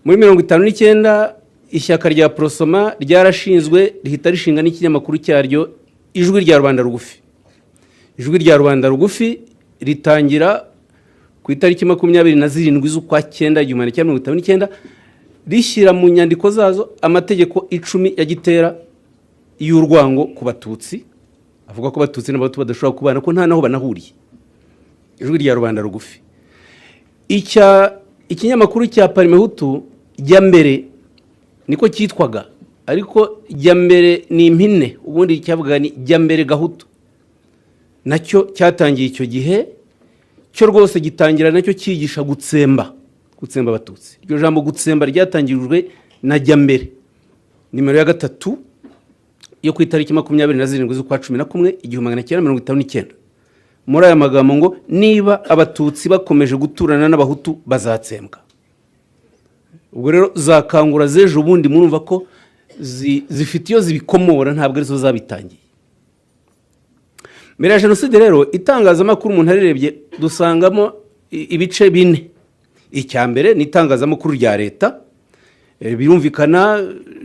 Muri 59 ishyaka rya Aprosoma ryarashinzwe, rihita rishinga n'ikinyamakuru cyaryo, Ijwi rya Rubanda Rugufi. Ijwi rya Rubanda Rugufi ritangira ku itariki 27 z'ukwa cyenda 1959, rishyira mu nyandiko zazo amategeko 10 ya Gitera y'urwango ku Batutsi, avuga ko Abatutsi n'Abahutu badashobora kubana, ko nta naho banahuriye. Ijwi rya Rubanda Rugufi. Ikinyamakuru cya Parimehutu Jya Mbere, niko cyitwaga, ariko Jya Mbere ni impine, ubundi cyavugaga ni Jya Mbere Gahutu. Nacyo cyatangiye icyo gihe cyo rwose, gitangira nacyo cyigisha gutsemba Abatutsi. Iryo jambo gutsemba ryatangirijwe na Jya Mbere nimero ya 3 yo ku itariki 27 z'ukwa 11 1959, muri aya magambo ngo: "Niba Abatutsi bakomeje guturana n'Abahutu, bazatsembwa." Ubwo rero za Kangura z'ejo bundi murumva ko zifite iyo zibikomora, ntabwo arizo zabitangiye. Mbere ya jenoside rero, itangazamakuru umuntu arirebye dusangamo ibice bine. Icya mbere ni itangazamakuru rya leta. Birumvikana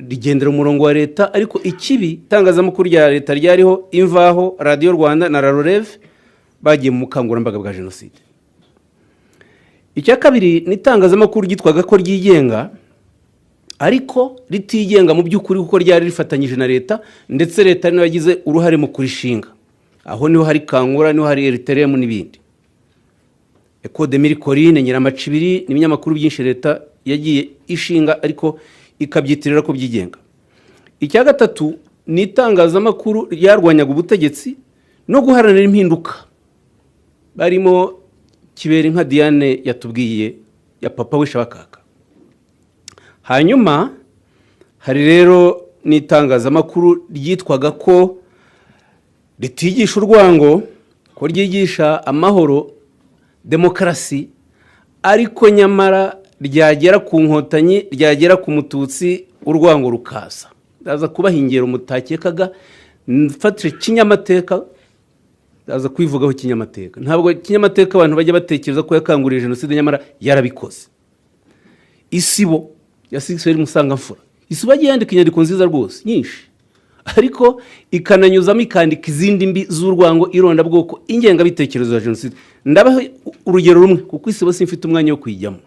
rigendera umurongo wa leta, ariko ikibi, itangazamakuru rya leta ryariho Imvaho, Radiyo Rwanda na La Relève, bagiye mu bukangurambaga bwa jenoside. Icya kabiri ni itangazamakuru ryitwaga ko ryigenga, ariko ritigenga mu by'ukuri, kuko ryari rifatanyije na leta, ndetse leta niyo yagize uruhare mu kurishinga. Aho niho hari Kangura, niho hari RTLM n'ibindi, Echo des Mille Collines, Nyiramacibiri, n'ibinyamakuru byinshi leta yagiye ishinga ariko ikabyitirira ko byigenga. Icya gatatu ni itangazamakuru ryarwanyaga ubutegetsi no guharanira impinduka, barimo Kiberinka Diane yatubwiye ya papa we Shabakaka. Hanyuma hari rero n'itangazamakuru ryitwaga ko ritigisha urwango, ko ryigisha amahoro, demokarasi, ariko nyamara ryagera ku Nkotanyi, ryagera ku Mututsi, urwango rukaza. Ndaza kubaha ingero mutakekaga. Mfatire Kinyamateka, ndaza kubivugaho. Kinyamateka, ntabwo Kinyamateka abantu bajya batekereza ko yakanguriye jenoside, nyamara yarabikoze. Isibo ya Sigisiberi Musangamfura, Isibo yagiye yandika inyandiko nziza rwose nyinshi, ariko ikananyuzamo ikandika izindi mbi z'urwango, irondabwoko, ingengabitekerezo ya jenoside. Ndabaha urugero rumwe kuko Isibo simfite umwanya wo kuyijyamo.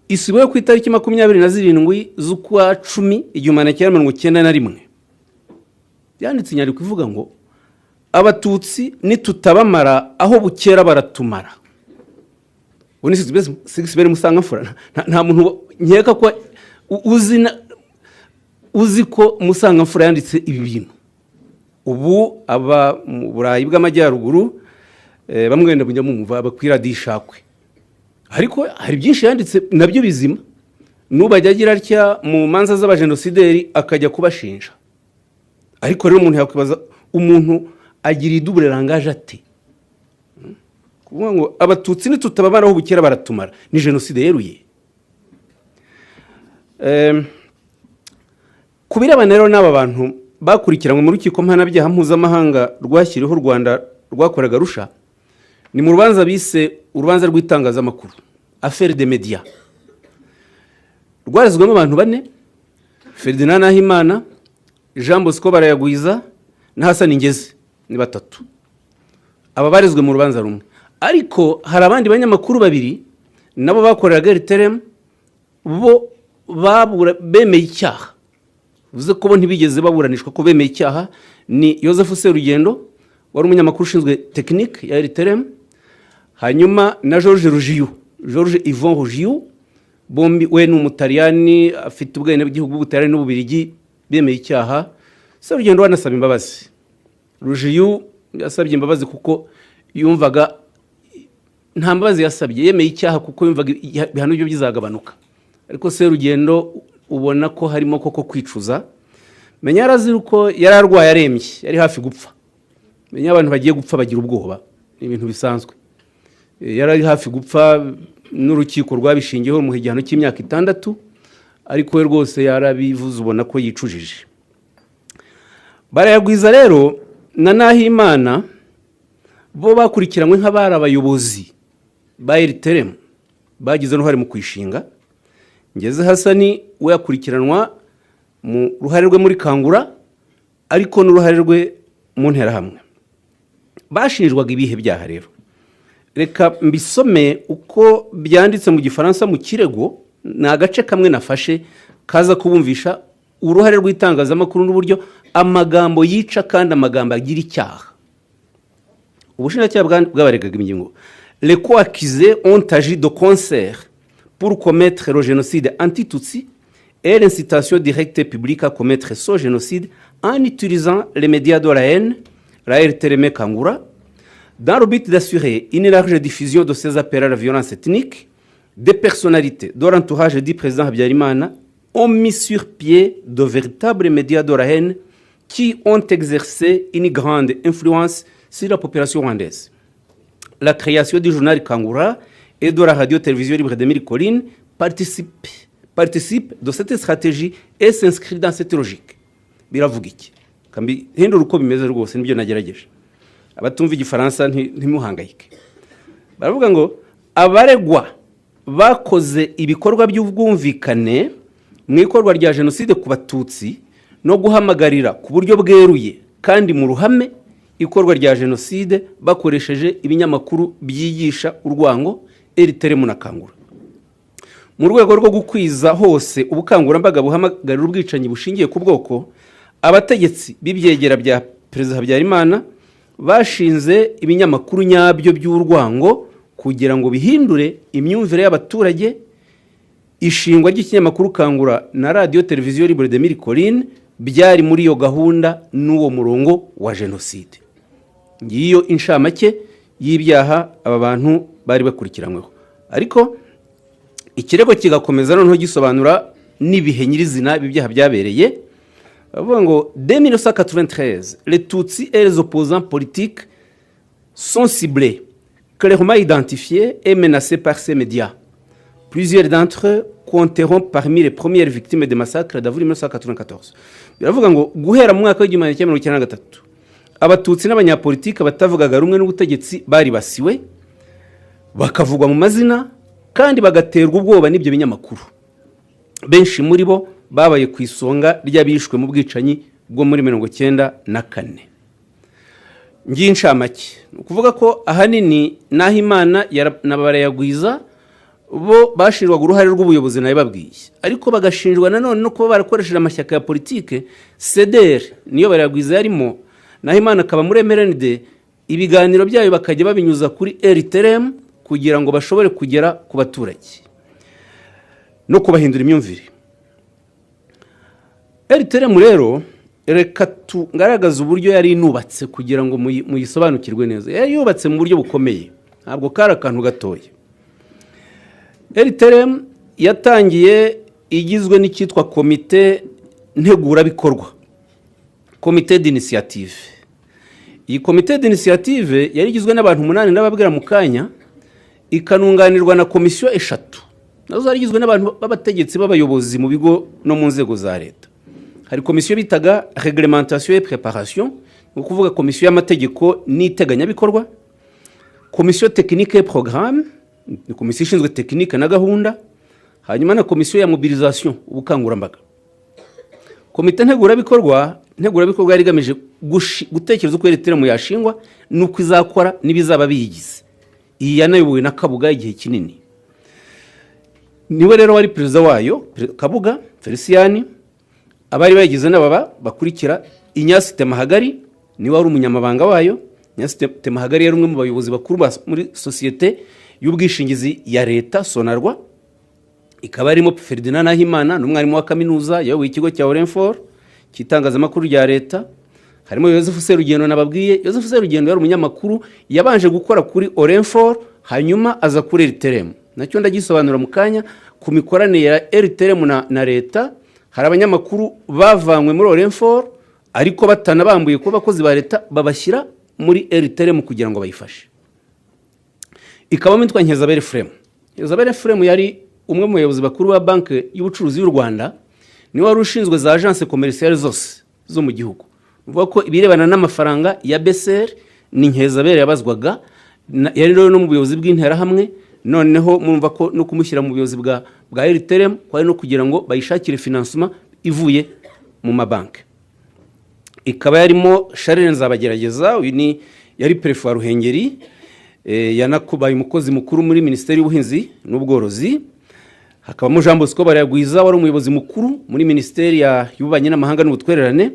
Isibo yo ku itariki 27 z'ukwa cumi 1991 yanditse inyandiko ivuga ngo: "Abatutsi nitutabamara, aho bukera baratumara." Ubu ni Sigisiberi Musangamfura. Nta muntu nkeka ko uzi ko Musangamfura yanditse ibi bintu. Ubu aba mu Burayi bw'Amajyaruguru, bamwe wenda mujya mumva bakwira ishakwe, ariko hari byinshi yanditse nabyo bizima. N'ubu ajya agira atya mu manza z'abajenosideri akajya kubashinja. Ariko rero umuntu yakwibaza, umuntu agira i double langage ate? Kuvuga ngo "Abatutsi nitutababaraho bukera baratumara" ni jenoside yeruye. Ku birebana rero n'aba bantu bakurikiranywe mu Rukiko Mpanabyaha Mpuzamahanga rwashyiriweho u Rwanda rwakoraga Arusha, ni mu rubanza bise urubanza rw'itangazamakuru, affaire des médias. Rwarezwemo abantu bane: Ferdinand Nahimana, Jean Bosco Barayagwiza na Hassan Ngeze, ni batatu. Aba barezwe mu rubanza rumwe, ariko hari abandi banyamakuru babiri nabo bakoreraga RTLM, bo bemeye icyaha, bivuze ko bo ntibigeze baburanishwa ko bemeye icyaha. Ni Joseph Serugendo wari umunyamakuru ushinzwe tekinike ya RTLM, hanyuma na George Ruggiu, George Yvon Ruggiu. Bombi, we ni Umutaliyani, afite ubwenegihugu bw'Ubutaliyani n'Ububirigi. Bemeye icyaha. Serugendo we anasaba imbabazi. Ruggiu yasabye imbabazi kuko yumvaga, nta mbabazi yasabye, yemeye icyaha kuko yumvaga ibihano bye bizagabanuka. Ariko Serugendo ubona ko harimo koko kwicuza. Menya yarazi uko yari arwaye, arembye, yari hafi gupfa. Menya abantu bagiye gupfa bagira ubwoba, ni ibintu bisanzwe. Yari ari hafi gupfa, n'urukiko rwabishingiyeho rumuha igihano cy'imyaka 6, ariko we rwose yarabivuze, ubona ko yicujije. Barayagwiza rero na Nahimana bo bakurikiranywe nk'abari abayobozi ba RTLM, bagize n'uruhare mu kuyishinga. Ngeze Hasani we akurikiranwa mu ruhare rwe muri Kangura, ariko n'uruhare rwe mu Nterahamwe. Bashinjwaga ibihe byaha rero? Reka mbisome uko byanditse mu Gifaransa mu kirego. Ni agace kamwe nafashe kaza kubumvisha uruhare rw'itangazamakuru n'uburyo amagambo yica kandi amagambo agira icyaha. Ubushinjacyaha bwabaregaga ingingo: "Les co-accusés ont agi de concert pour commettre le génocide anti-tutsi et l'incitation directe et publique à commettre ce génocide en utilisant les médias de la haine, la RTLM, Kangura, dans le but d'assurer une large diffusion de ces appels à la violence ethnique. Des personnalités de l'entourage du président Habyarimana ont mis sur pied de véritables médias de la haine qui ont exercé une grande influence sur la population rwandaise. La création du journal Kangura et de la radio-télévision libre des Mille Collines participe de cette stratégie et s'inscrit dans cette logique." Biravuga iki? Hindura uko bimeze rwose, nibyo nagerageje. Abatumva Igifaransa ntimuhangayike. Baravuga ngo abaregwa bakoze ibikorwa by'ubwumvikane mu ikorwa rya jenoside ku Batutsi no guhamagarira ku buryo bweruye kandi mu ruhame ikorwa rya jenoside bakoresheje ibinyamakuru byigisha urwango, RTLM na Kangura, mu rwego rwo gukwiza hose ubukangurambaga buhamagarira ubwicanyi bushingiye ku bwoko. Abategetsi b'ibyegera bya Perezida Habyarimana bashinze ibinyamakuru nyabyo by'urwango kugira ngo bihindure imyumvire y'abaturage. Ishingwa ry'ikinyamakuru Kangura na radiyo televiziyo Libre de Mille Collines byari muri iyo gahunda n'uwo murongo wa jenoside. Ngiyo inshamake y'ibyaha aba bantu bari bakurikiranyweho. Ariko ikirego kigakomeza noneho gisobanura n'ibihe nyirizina ibi byaha byabereye. Bavuga ngo: "Dès 1993, les Tutsis et les opposants politiques sont ciblés, clairement identifiés et menacés par ces médias. Plusieurs d'entre eux compteront parmi les premières victimes des massacres d'avril 1994." Biravuga ngo guhera mu mwaka w'1993, Abatutsi n'abanyapolitike batavugaga rumwe n'ubutegetsi baribasiwe, bakavugwa mu mazina kandi bagaterwa ubwoba n'ibyo binyamakuru. Benshi muri bo babaye ku isonga ry'abishwe mu bwicanyi bwo muri 94. Ngiye inshamake, ni ukuvuga ko ahanini Nahimana na Barayagwiza bo bashinjwaga uruhare rw'ubuyobozi, nabibabwiye, ariko bagashinjwa nanone no kuba barakoresheje amashyaka ya politike. CDR niyo Barayagwiza yarimo, Nahimana akaba muri MRND. Ibiganiro byayo bakajya babinyuza kuri RTLM kugira ngo bashobore kugera ku baturage no kubahindura imyumvire. RTLM rero, reka tugaragaze uburyo yari inubatse kugira ngo muyisobanukirwe neza. Yari yubatse mu buryo bukomeye, ntabwo kari akantu gatoya. RTLM yatangiye igizwe n'icyitwa komite ntegurabikorwa, comité d'initiative. Iyi comité d'initiative yari igizwe n'abantu umunani n'ababwira mu kanya, ikanunganirwa na komisiyo eshatu nazo zari igizwe n'abantu b'abategetsi b'abayobozi mu bigo no mu nzego za leta. Hari komisiyo bitaga réglementation et préparation, ni ukuvuga komisiyo y'amategeko n'iteganyabikorwa; komisiyo technique et programme, ni komisiyo ishinzwe tekinike na gahunda; hanyuma na komisiyo ya mobilisation, ubukangurambaga. Komite ntegurabikorwa yari igamije gutekereza uko RTLM yashingwa n'uko izakora n'ibizaba biyigize. Iyi yanayobowe na Kabuga igihe kinini, niwe rero wari perezida wayo, Kabuga Felicien. Abari bayigize n'ababa bakurikira: Ignace Temahagari niwe wari umunyamabanga wayo. Ignace Temahagari yari umwe mu bayobozi bakuru muri sosiyete y'ubwishingizi ya leta, Sonarwa. Ikaba irimo Ferdinand Nahimana, ni umwarimu wa kaminuza, yayoboye ikigo cya Orinfor cy'itangazamakuru rya leta. Harimo Yosefu Serugendo nababwiye. Yosefu Serugendo yari umunyamakuru, yabanje gukora kuri Orinfor, hanyuma aza kuri RTLM. Nacyo ndagisobanura mu kanya ku mikoranire ya RTLM na leta. Hari abanyamakuru bavanywe muri Orinfor ariko batanabambuye kuba abakozi ba leta, babashyira muri RTLM kugira ngo bayifashe. Ikabamo yitwa Nkezabera Ephrem. Nkezabera Ephrem yari umwe mu bayobozi bakuru ba Banki y'Ubucuruzi y'u Rwanda, niwe wari ushinzwe za agence commerciale zose zo mu gihugu. Bivuga ko ibirebana n'amafaranga ya BCR ni Nkezabera yabazwaga. Yari rero no mu buyobozi bw'Interahamwe. Noneho murumva ko no kumushyira mu buyobozi bwa RTLM kwari no kugira ngo bayishakire financement ivuye mu mabanki. Ikaba yarimo Charles Nzabagerageza. Uyu ni yari perefe wa Ruhengeri, yanakubaye umukozi mukuru muri Minisiteri y'Ubuhinzi n'Ubworozi. Hakabamo Jean Bosco Barayagwiza, wari umuyobozi mukuru muri Minisiteri y'Ububanyi n'Amahanga n'Ubutwererane,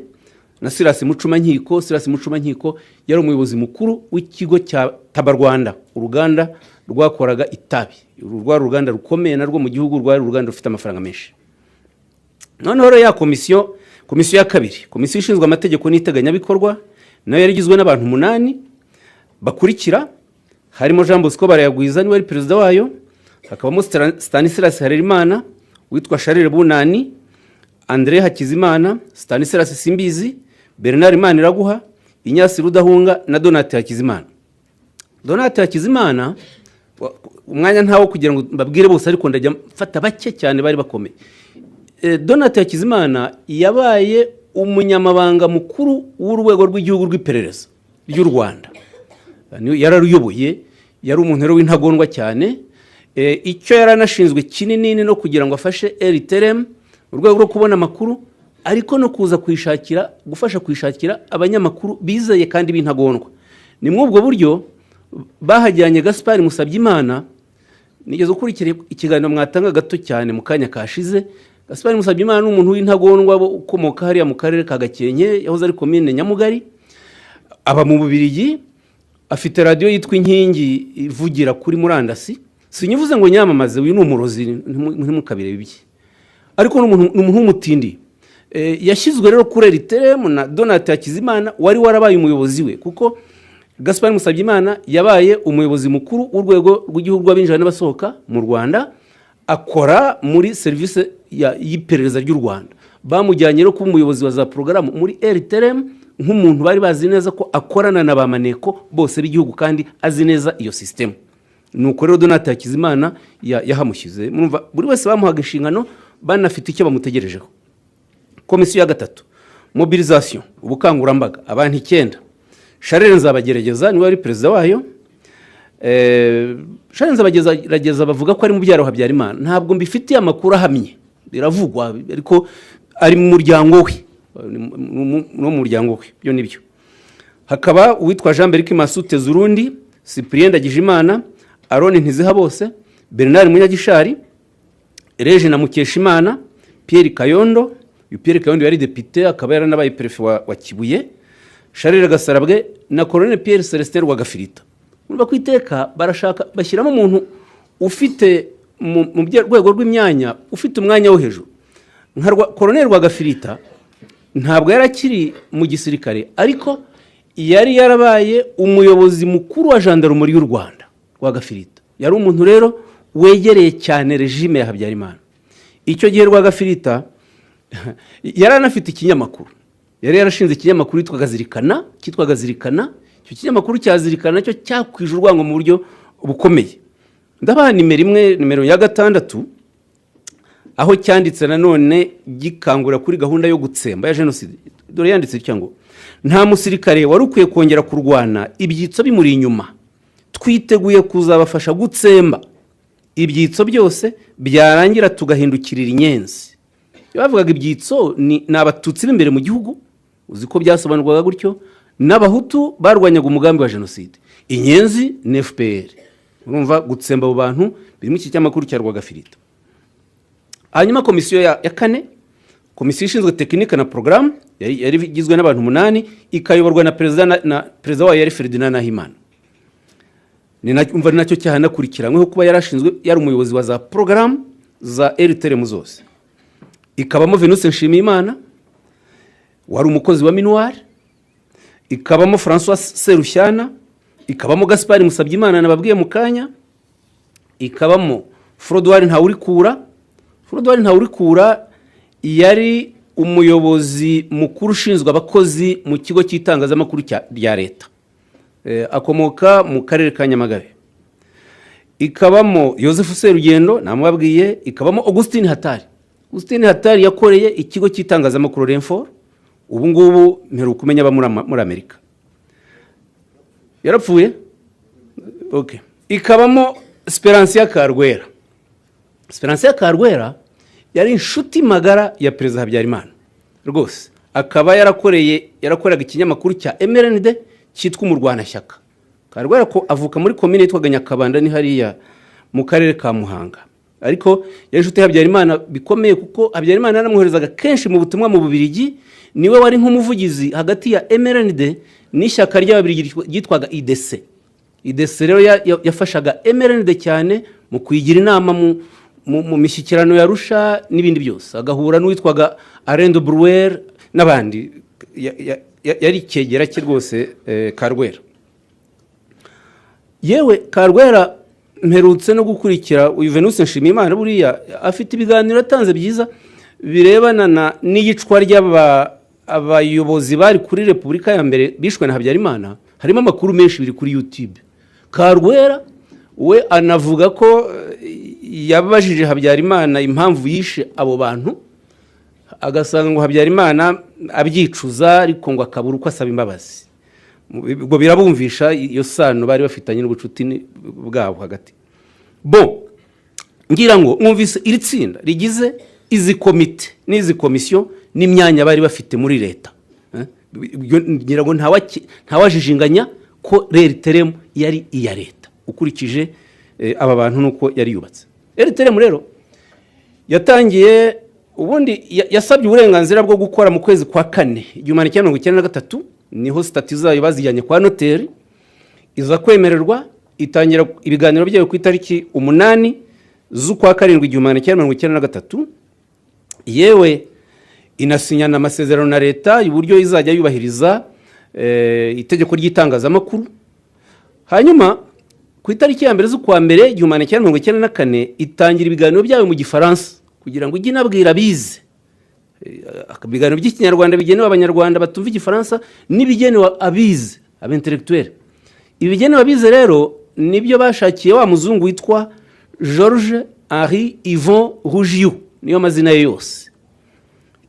na Silas Mucumankiko. Silas Mucumankiko yari umuyobozi mukuru w'ikigo cya Tabarwanda, uruganda rwakoraga itabi. Uru rwari uruganda rukomeye narwo mu gihugu, rwari uruganda rufite amafaranga menshi. Noneho rero ya komisiyo ya kabiri, komisiyo ishinzwe amategeko n'iteganyabikorwa, nayo yari igizwe n'abantu umunani bakurikira. Harimo Jean Bosco Barayagwiza, niwe wari perezida wayo, hakabamo Stanislas Harerimana, witwa Charles Bunani, André Hakizimana, Stanislas Simbizi, Bernard Maniraguha, Ignace Rudahunga na Donat Hakizimana. Donat Hakizimana, umwanya ntawo kugira ngo mbabwire bose, ariko ndajya mfata bake cyane bari bakomeye. Donat Hakizimana yabaye umunyamabanga mukuru w'Urwego rw'Igihugu rw'Iperereza ry'u Rwanda. Yararuyoboye, yari umuntu rero w'intagondwa cyane. Icyo yari anashinzwe kinini ni no kugira ngo afashe RTLM mu rwego rwo kubona amakuru, ariko no kuza kuyishakira, gufasha kuyishakira abanyamakuru bizeye kandi b'intagondwa. Ni muri ubwo buryo bahajyanye Gaspard Musabyimana. Nigeze gukurikira ikiganiro mwatanga gato cyane mu kanya kashize. Gaspard Musabyimana ni umuntu w'intagondwa ukomoka hariya mu karere ka Gakenke, yahoze ari komine Nyamugari, aba mu Bubiligi, afite radiyo yitwa Inkingi ivugira kuri murandasi. Sinyivuze ngo nyamamaze, uyu ni umurozi, ntimukabirebe ibye, ariko ni umuntu w'umutindi. Yashyizwe rero kuri RTLM na Donat Hakizimana wari warabaye umuyobozi we, kuko Gaspard Musabyimana yabaye umuyobozi mukuru w'Urwego rw'Igihugu rw'Abinjira n'Abasohoka mu Rwanda, akora muri serivisi y'iperereza ry'u Rwanda. Bamujyanye rero kuba umuyobozi wa za porogaramu muri RTLM, nk'umuntu bari bazi neza ko akorana na ba maneko bose b'igihugu kandi azi neza iyo sisitemu. Nuko rero Donat Hakizimana yahamushyize. Murumva buri wese bamuhaga inshingano banafite icyo bamutegerejeho. Komisiyo ya gatatu, mobilisation, ubukangurambaga, abantu icyenda. Charles Nzabagerageza niwe wari perezida wayo. Charles Nzabagerageza bavuga ko ari mubyara wa Habyarimana. Ntabwo mbifitiye amakuru ahamye, biravugwa, ariko ari mu muryango we, no mu muryango we, byo nibyo. Hakaba uwitwa Jean Berkimas Utezurundi, Cyprien Ndagijimana, Aron Ntizihabose, Bernard Munyagishari, Regina Mukeshimana, Pierre Kayondo. Uyu Pierre Kayondo yari depite, akaba yaranabaye perefe wa Kibuye, Charles Gasarabwe na Colonel Pierre Celestin Rwagafirita. Urumva ko iteka barashaka bashyiramo umuntu ufite mu rwego rw'imyanya, ufite umwanya wo hejuru nka Colonel Rwagafirita. Ntabwo yari akiri mu gisirikare, ariko yari yarabaye umuyobozi mukuru wa Gendarmerie y'u Rwanda. Rwagafirita yari umuntu rero wegereye cyane régime ya Habyarimana. Icyo gihe Rwagafirita yari anafite ikinyamakuru, yari yarashinze ikinyamakuru yitwaga Zirikana, cyitwaga Zirikana. Icyo kinyamakuru cya Zirikana nacyo cyakwije urwango mu buryo bukomeye. Ndabaha nimero imwe, nimero ya 6, aho cyanditse nanone gikangura kuri gahunda yo gutsemba ya jenoside. Dore yanditse itya ngo: "Nta musirikare wari ukwiye kongera kurwana ibyitso bimuri inyuma. Twiteguye kuzabafasha gutsemba ibyitso byose, byarangira tugahindukirira inyenzi." Iyo bavugaga ibyitso ni Abatutsi b'imbere mu gihugu, uzi ko byasobanurwaga gutyo, n'Abahutu barwanyaga umugambi wa jenoside. Inyenzi ni FPR. Urumva gutsemba abo bantu birimo iki kinyamakuru cya Rwagafirita. Hanyuma komisiyo ya kane, komisiyo ishinzwe tekinike na porogaramu, yari igizwe n'abantu umunani, ikayoborwa na perezida, na perezida wayo yari Ferdinand Nahimana. Umva, ni nacyo cyaha anakurikiranyweho, kuba yarashinzwe, yari umuyobozi wa za porogaramu za RTLM zose. Ikabamo Venuste Nshimiyimana wari umukozi wa MINUAR, ikabamo François Serushyana, ikabamo Gaspard Musabyimana nababwiye mu kanya, ikabamo Froduard Ntawurikura. Froduard Ntawurikura yari umuyobozi mukuru ushinzwe abakozi mu kigo cy'itangazamakuru rya leta. Akomoka mu karere ka Nyamagabe. Ikabamo Yosefu Serugendo namubabwiye, ikabamo Augustin Hatari. Augustin Hatari yakoreye ikigo cy'itangazamakuru Orinfor, ubu ngubu mperuka kumenya aba muri Amerika. Yarapfuye, okay. Ikabamo Siperansiya Karwera. Siperansiya Karwera yari inshuti magara ya Perezida Habyarimana rwose, akaba yarakoreraga ikinyamakuru cya MRND cyitwa Umurwanashyaka. Karwera ko avuka muri komine yitwaga Nyakabanda, ni hariya mu karere ka Muhanga, ariko yari inshuti ya Habyarimana bikomeye, kuko Habyarimana yaramwoherezaga kenshi mu butumwa mu Bubirigi. Niwe wari nk'umuvugizi hagati ya MRND n'ishyaka ry'Ababirigi ryitwaga IDC. IDC rero yafashaga MRND cyane mu kuyigira inama mu mishyikirano ya Arusha n'ibindi byose, agahura n'uwitwaga Alain de Brouwer n'abandi. Yari icyegera cye rwose, Karwera. Yewe, Karwera mperutse no gukurikira uyu Venuste Nshimiyimana, buriya afite ibiganiro yatanze byiza birebana n'iyicwa ry'abayobozi bari kuri Repubulika ya mbere bishwe na Habyarimana. Harimo amakuru menshi, biri kuri YouTube. Karwera we anavuga ko yabajije Habyarimana impamvu yishe abo bantu, agasanga ngo Habyarimana abyicuza, ariko ngo akabura uko asaba imbabazi. Ubwo birabumvisha iyo sano bari bafitanye n'ubucuti bwabo hagati. Bo ngira ngo mwumvise iri tsinda rigize izi komite n'izi komisiyo n'imyanya bari bafite muri leta. Ngira ngo ntawajijinganya ko RTLM yari iya leta, ukurikije aba bantu nuko yari yubatse. RTLM rero yatangiye ubundi yasabye uburenganzira bwo gukora mu kwezi kwa kane 1993, niho statuts zayo bazijyanye kwa noteri, iza kwemererwa, itangira ibiganiro byayo ku itariki 8 z'ukwa karindwi 1993. Yewe, inasinyana amasezerano na leta uburyo izajya yubahiriza itegeko ry'itangazamakuru. Hanyuma ku itariki ya 1 z'ukwa mbere 1994 itangira ibiganiro byayo mu Gifaransa, kugira ngo ijye inabwira abize. Ibiganiro by'Ikinyarwanda bigenewe Abanyarwanda batumva Igifaransa n'ibigenewe abize, aba intellectuels. Ibigenewe abize rero nibyo bashakiye wa muzungu witwa George Henri Yvon Ruggiu, niyo mazina ye yose.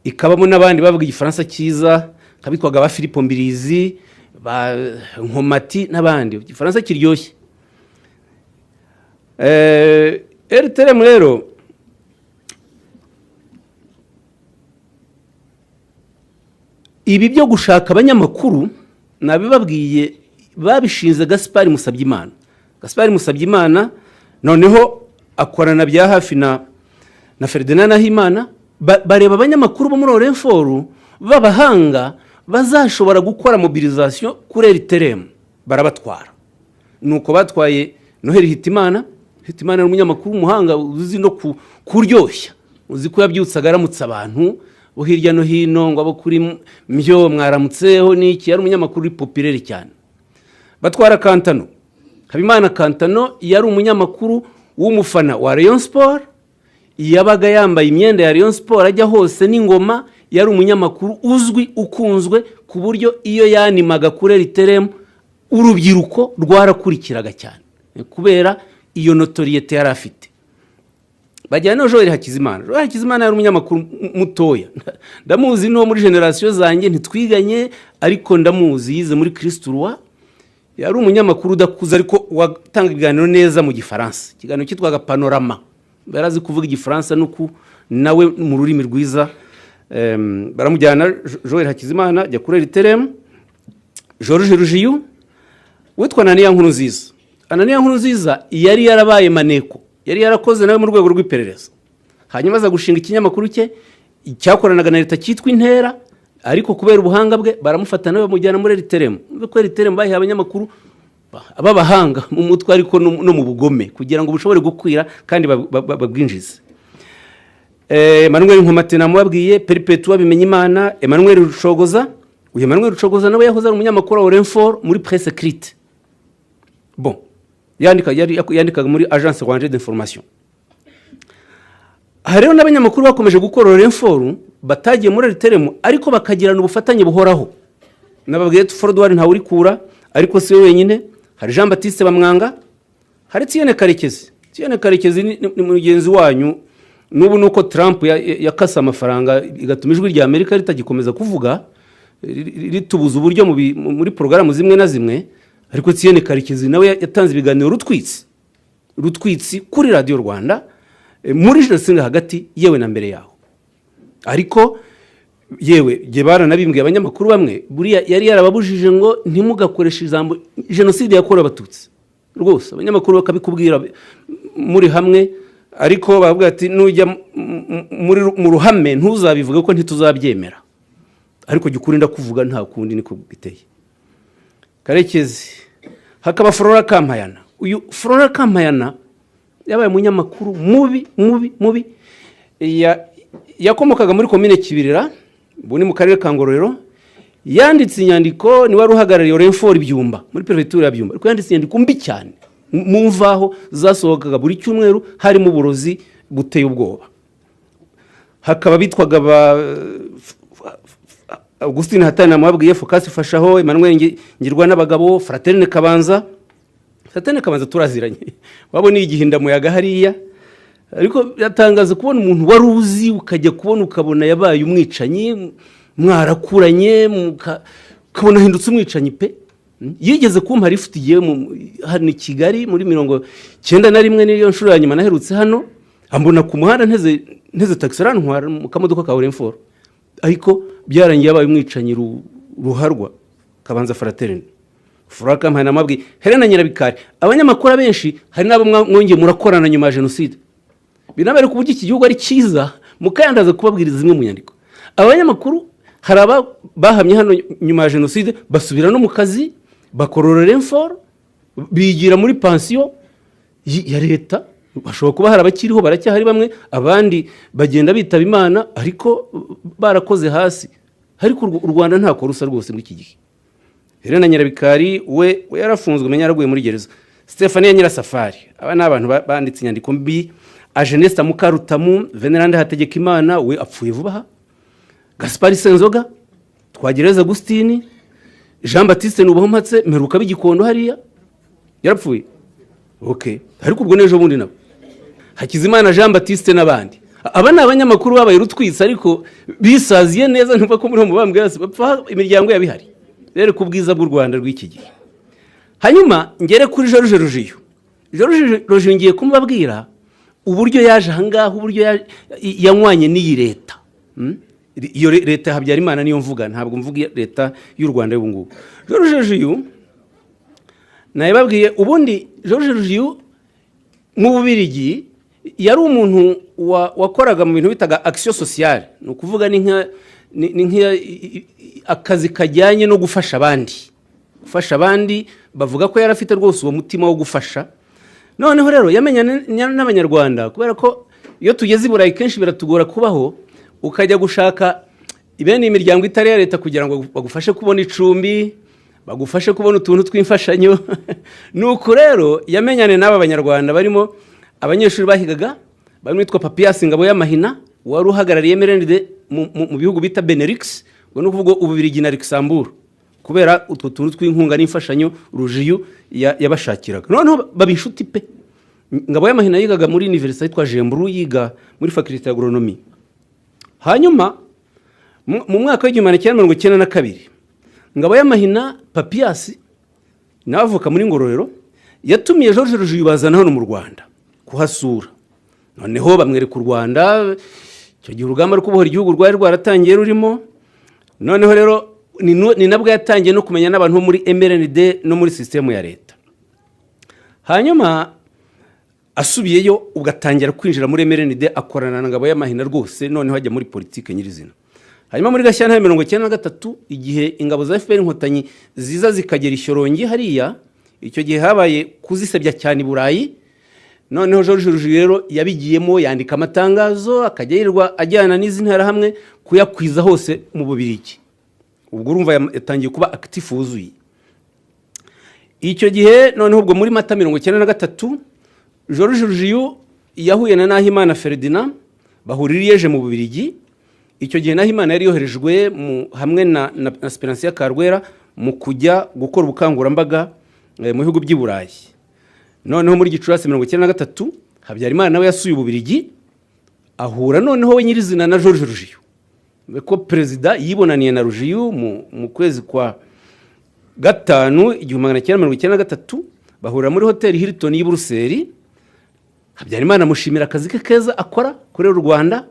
Ikabamo n'abandi bavuga Igifaransa cyiza nk'abitwaga ba Philippe Mbirizi, ba Nkomati n'abandi, Igifaransa kiryoshye. RTLM rero ibi byo gushaka abanyamakuru nabibabwiye, babishinze Gaspari Musabyimana. Gaspari Musabyimana noneho akorana bya hafi na Ferdinand Nahimana, bareba abanyamakuru bo muri Orinfor b'abahanga bazashobora gukora mobilisation kuri RTLM, barabatwara. Nuko batwaye Noheli Hitimana. Hitimana ni umunyamakuru w'umuhanga uzi no kuryoshya, uzi ko yabyutsaga aramutsa abantu bo hirya no hino, ngo abo kuri mbyo mwaramutseho n'iki. Yari umunyamakuru uri populaire cyane. Batwara Kantano Habimana. Kantano yari umunyamakuru w'umufana wa Rayon Sport, yabaga yambaye imyenda ya Rayon Sport ajya hose n'ingoma. Yari umunyamakuru uzwi, ukunzwe, ku buryo iyo yanimaga kuri RTLM urubyiruko rwarakurikiraga cyane kubera iyo notoriété yari afite. Bajyana na Joel Hakizimana. Joel Hakizimana yari umunyamakuru mutoya, ndamuzi, no muri génération zanjye, ntitwiganye ariko ndamuzi, yize muri Christ Roi. Yari umunyamakuru udakuze ariko watanga ibiganiro neza mu Gifaransa, ikiganiro cyitwaga Panorama. Yari azi kuvuga Igifaransa nuku nawe mu rurimi rwiza. Baramujyana Joel Hakizimana ajya kuri RTLM. George Ruggiu, witwa Ananiya Nkurunziza. Ananiya Nkurunziza yari yarabaye maneko, yari yarakoze nawe mu rwego rw'iperereza, hanyuma aza gushinga ikinyamakuru cye cyakoranaga na leta cyitwa Intera, ariko kubera ubuhanga bwe baramufata nawe bamujyana muri RTLM. Ko RTLM bayihaye abanyamakuru b'abahanga mu mutwe ariko no mu bugome, kugira ngo bushobore gukwira kandi babwinjize. Emmanuel Nkomati namubabwiye, Perpetua Bimenyimana, Emmanuel Rucogoza. Uyu Emmanuel Rucogoza nawe yahoze ari umunyamakuru wa Orinfor muri presse écrite. Bon, yandika, yandikaga muri Agence Rwandaise d'information. Aha rero n'abanyamakuru bakomeje gukora Orinfor batagiye muri RTLM, ariko bakagirana ubufatanye buhoraho. Nababwiye Frodouard Ntawurikura, ariko si we wenyine. Hari Jean Baptiste Bamwanga, hari Etienne Karekezi. Etienne Karekezi ni mugenzi wanyu. N'ubu nuko Trump yakase amafaranga, igatuma Ijwi rya Amerika ritagikomeza kuvuga, ritubuza uburyo muri porogaramu zimwe na zimwe, ariko Etienne Karekezi nawe yatanze ibiganiro rutwitse. Rutwitsi kuri Radiyo Rwanda, muri jenoside hagati, yewe na mbere yaho. Ariko yewe jye baranabimbwiye, abanyamakuru bamwe buriya yari yarababujije ngo ntimugakoreshe ijambo jenoside yakorewe Abatutsi. Rwose abanyamakuru bakabikubwira muri hamwe, ariko baravuga ati nujya mu ruhame ntuzabivuge ko ntituzabyemera. Ariko jya ukuri ndakuvuga, nta kundi, niko biteye. Karekezi. Hakaba Flora Kampayana. Uyu Flora Kampayana yabaye umunyamakuru mubi, mubi, mubi. Yakomokaga muri komine Kibirira, ubu ni mu karere ka Ngororero. Yanditse inyandiko, ni wari uhagarariye Orinfor Byumba, muri perefegitura ya Byumba, ariko yanditse inyandiko mbi cyane mu mvaho zasohokaga buri cyumweru, harimo uburozi buteye ubwoba. Hakaba bitwaga ba Augustin Hatani namubabwiye, Focas Fashaho, Emmanuel Ngirwa n'abagabo, Fraterne Kabanza. Fraterne Kabanza turaziranye, wabona igihindamuyaga hariya. Ariko biratangaza kubona umuntu wari uzi, ukajya kubona ukabona yabaye umwicanyi, mwarakuranye, ukabona ahindutse umwicanyi pe. Yigeze kumpa lifuti igiye hano i Kigali muri 91, niyo nshuro ya nyuma naherutse hano. Ambona ku muhanda nteze taxi, arantwara mu kamodoka ka Orinfor. Ariko byarangiye yabaye umwicanyi ruharwa, Kabanza Fraterne. Flora Kampayana namabwi, Helena Nyirabikari. Abanyamakuru abenshi, hari n'abo mwongeye murakorana nyuma ya jenoside. Binabereka uburyo iki gihugu ari cyiza. Mukayandaza kubabwiriza zimwe mu nyandiko. Abanyamakuru hari aba bahamye hano nyuma ya jenoside, basubira no mu kazi, bakorora Orinfor, bigira muri pansiyo ya leta. Bashobora kuba hari abakiriho, baracyahari bamwe, abandi bagenda bitaba Imana, ariko barakoze hasi. Ariko u Rwanda ntako rusa rwose muri iki gihe. Helena Nyirabikari we yarafunzwe, umenya yaraguye muri gereza. Stefania Nyirasafari. Aba ni abantu banditse inyandiko mbi. Agenesta Mukarutamu, Venerande Hategekimana, we apfuye vuba aha, Gaspari Senzoga, Twagireza Agustini, Jean Baptiste Nubahumpatse, mperuka b'Igikondo hariya, yarapfuye. Okay, ariko ubwo n'ejo bundi nabo Hakizimana Jean Baptiste n'abandi. Aba ni abanyamakuru babaye rutwitsi, ariko bisaziye neza. Ntumva ko muri mubambwe yose bapfa, imiryango yabo ihari. Rero ku bwiza bw'u Rwanda rw'iki gihe. Hanyuma ngere kuri Georges Rujio. Georges Rujio ngiye kumubabwira uburyo yaje ahangaha, uburyo yanywanye n'iyi leta. Iyo leta ya Habyarimana niyo mvuga, ntabwo mvuga leta y'u Rwanda y'ubu ngubu. Georges Rujio nabibabwiye. Ubundi Georges Rujio mu Bubirigi yari umuntu wakoraga mu bintu bitaga action sociale, ni ukuvuga ni nka akazi kajyanye no gufasha abandi, gufasha abandi. Bavuga ko yari afite rwose uwo mutima wo gufasha. Noneho rero yamenyanye n'Abanyarwanda, kubera ko iyo tugeze i Burayi kenshi biratugora kubaho, ukajya gushaka bene imiryango itari iya leta kugira ngo bagufashe kubona icumbi, bagufashe kubona utuntu tw'imfashanyo. Nuko rero yamenyane n'aba Banyarwanda barimo abanyeshuri bahigaga, barimo witwa Papias Ngabo y'Amahina, wari uhagarariye MRND mu bihugu bita Benelux, ubwo ni ukuvuga Ububirigi na Luxembourg, kubera utwo tuntu tw'inkunga n'imfashanyo Rujio yabashakiraga. Noneho baba inshuti pe. Ngabo y'Amahina yigaga muri université yitwa Gembloux, yiga muri faculté ya agronomie. Hanyuma mu mwaka w'1992, Ngabo y'Amahina Papias, nawe avuka muri Ngororero, yatumiye Georges Rujio, bazana hano mu Rwanda kuhasura. Noneho bamwereka u Rwanda. Icyo gihe urugamba rwo kubohora igihugu rwari rwaratangiye rurimo. Noneho rero ni nabwo yatangiye no kumenya n'abantu bo muri MRND no muri sisitemu ya leta. Hanyuma asubiyeyo, ugatangira kwinjira muri MRND, akorana na Ngabo y'Amahina rwose, noneho ajya muri politiki nyirizina. Hanyuma muri Gashyantare 93, igihe ingabo za FPR Inkotanyi ziza zikagera i Shyorongi hariya, icyo gihe habaye kuzisebya cyane i Burayi. Noneho Georges Rujugiro rero yabigiyemo, yandika amatangazo, akajya yirirwa ajyana n'izi nterahamwe kuyakwiza hose mu Bubirigi. Ubwo urumva yatangiye kuba actif wuzuye icyo gihe. Noneho ubwo muri Mata 93, Georges Rujugiro yahuye na Nahimana Ferdinand, bahurira i Liège mu Bubirigi. Icyo gihe Nahimana yari yoherejwe hamwe na Siperansiya Karwera mu kujya gukora ubukangurambaga mu bihugu by'i Burayi. Noneho muri Gicurasi 93, Habyarimana nawe yasuye Ububirigi, ahura noneho we nyirizina na Georges Rujugiro, ko perezida yibonaniye na Rujugiro mu kwezi kwa gatanu 1993, bahurira muri hoteli Hilton y'i Buruseli. Habyarimana amushimira akazi ke keza akora korera u Rwanda,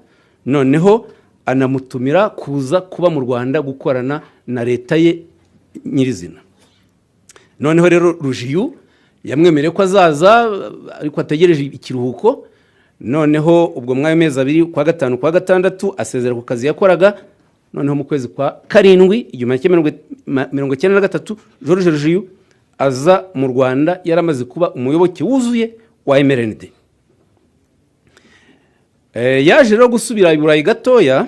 noneho anamutumira kuza kuba mu Rwanda gukorana na leta ye nyirizina. Noneho rero Ruggiu yamwemereye ko azaza, ariko ategereje ikiruhuko. Noneho ubwo mw'ayo mezi 2, kwa gatanu, kwa gatandatu, asezera ku kazi yakoraga. Noneho mu kwezi kwa karindwi 1993, Georges Ruggiu aza mu Rwanda, yaramaze kuba umuyoboke wuzuye wa MRND. Yaje rero gusubira i Burayi gatoya.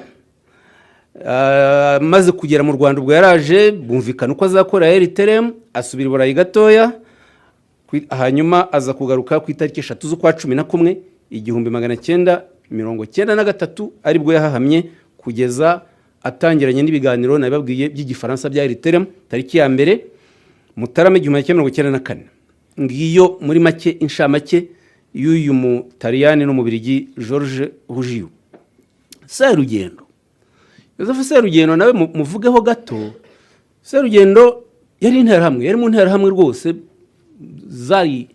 Amaze kugera mu Rwanda, ubwo yaraje bumvikana uko azakora RTLM, asubira i Burayi gatoya, hanyuma aza kugaruka ku itariki 3 z'ukwa 11 1993, aribwo yahahamye kugeza atangiranye n'ibiganiro nabibabwiye by'Igifaransa bya RTLM tariki ya 1 Mutarama 1994. Ngiyo muri make inshamake y'uyu Mutaliyani n'Umubirigi Georges Ruggiu. Serugendo, Joseph Serugendo, nawe muvugeho gato. Serugendo yari interahamwe, yari mu nterahamwe rwose zari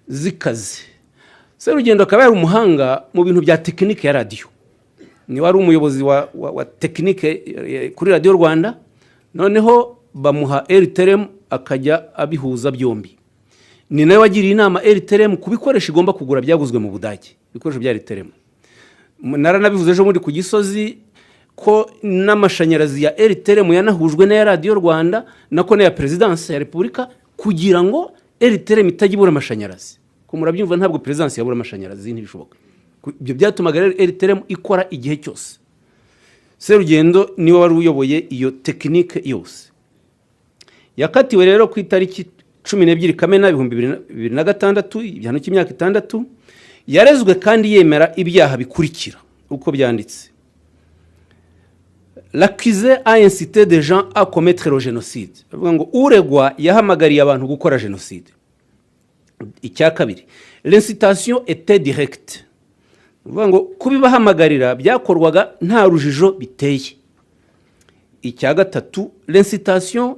zikaze. Serugendo akaba yari umuhanga mu bintu bya tekinike ya radiyo, niwe wari umuyobozi wa tekinike kuri Radiyo Rwanda. Noneho bamuha RTLM akajya abihuza byombi. Ni nawe wagiriye inama RTLM ku bikoresho igomba kugura byaguzwe mu Budage, ibikoresho bya RTLM. Naranabivuze ejo bundi ku Gisozi ko n'amashanyarazi ya RTLM yanahujwe n'aya Radiyo Rwanda, nako n'aya Perezidansi ya Repubulika, kugira ngo RTLM itajya ibura amashanyarazi. Ko murabyumva, ntabwo perezidansi yabura amashanyarazi, ntibishoboka. Ibyo byatumaga rero RTLM ikora igihe cyose. Serugendo niwe wari uyoboye iyo tekinike yose. Yakatiwe rero ku itariki 12 Kamena 2006 igihano cy'imyaka 6. Yarezwe kandi yemera ibyaha bikurikira uko byanditse: "L'accusé a incité des gens à commettre le génocide", bavuga ngo uregwa yahamagariye abantu gukora jenoside. Icya kabiri, "L'incitation était directe", bavuga ngo kubibahamagarira byakorwaga nta rujijo biteye. Icya gatatu, l'incitation,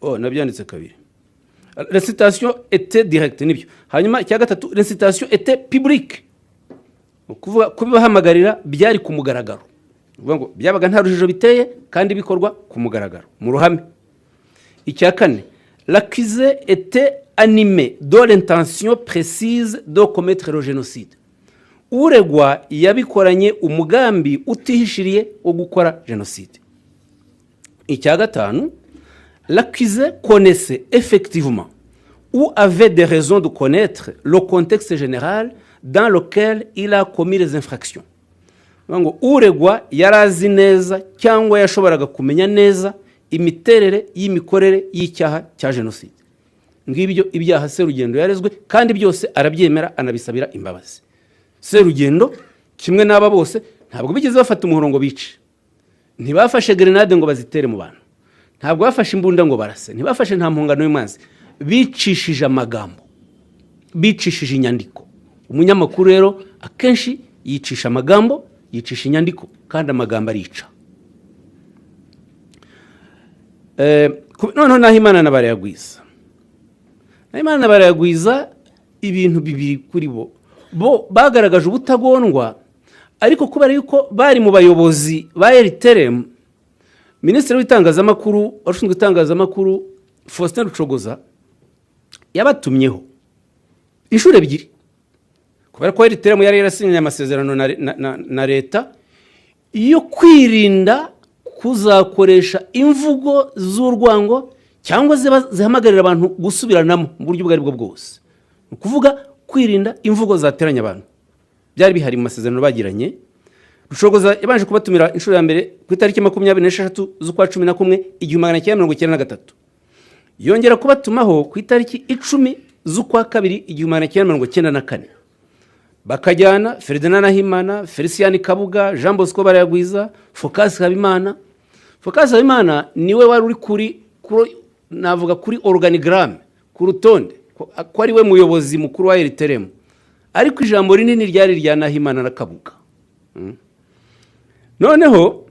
oh, nabyanditse kabiri, l'incitation était directe nibyo. Hanyuma icya gatatu, "L'incitation était publique", ni ukuvuga kubibahamagarira byari ku mugaragaro. Ni ukuvuga ngo byabaga nta rujijo biteye kandi bikorwa ku mugaragaro mu ruhame. Icya kane, "L'accusé était animé de l'intention précise de commettre le génocide", uregwa yabikoranye umugambi utihishiriye wo gukora jenoside. Icya gatanu, "L'accusé connaissait effectivement ou avait des raisons de connaître le contexte général dans lequel il a commis les infractions", ngo uregwa yari azi neza cyangwa yashoboraga kumenya neza imiterere y'imikorere y'icyaha cya jenoside. Ngibyo ibyaha Serugendo yarezwe, kandi byose arabyemera, anabisabira imbabazi. Serugendo kimwe n'aba bose ntabwo bigeze bafata umuhoro ngo bice, ntibafashe grenade ngo bazitere mu bantu, ntabwo bafashe imbunda ngo barase, ntibafashe nta mpungano y'umwanzi. Bicishije amagambo, bicishije inyandiko. Umunyamakuru rero akenshi yicisha amagambo, yicisha inyandiko, kandi amagambo arica. Noneho Nahimana na Barayagwiza, Nahimana na Barayagwiza, ibintu bibiri kuri bo. Bo bagaragaje ubutagondwa, ariko kubera yuko bari mu bayobozi ba RTLM, minisitiri w'itangazamakuru, washinzwe itangazamakuru, Faustin Rucogoza, yabatumyeho inshuro ebyiri, kubera ko RTLM yari yarasinyanye amasezerano na leta yo kwirinda kuzakoresha imvugo z'urwango cyangwa zihamagarira abantu gusubiranamo mu buryo ubwo ari bwo bwose. Ni ukuvuga kwirinda imvugo zateranya abantu, byari bihari mu masezerano bagiranye. Rucogoza yabanje kubatumira inshuro ya mbere ku itariki 26 z'ukwa 11 1993, yongera kubatumaho ku itariki 10 z'ukwa kabiri 1994, bakajyana Ferdinand Nahimana, Felicien Kabuga, Jean Bosco Barayagwiza, Phocas Habimana. Phocas Habimana niwe wari uri kuri navuga kuri organigramme, ku rutonde, ko ari we muyobozi mukuru wa RTLM, ariko ijambo rinini ryari irya Nahimana na Kabuga. Noneho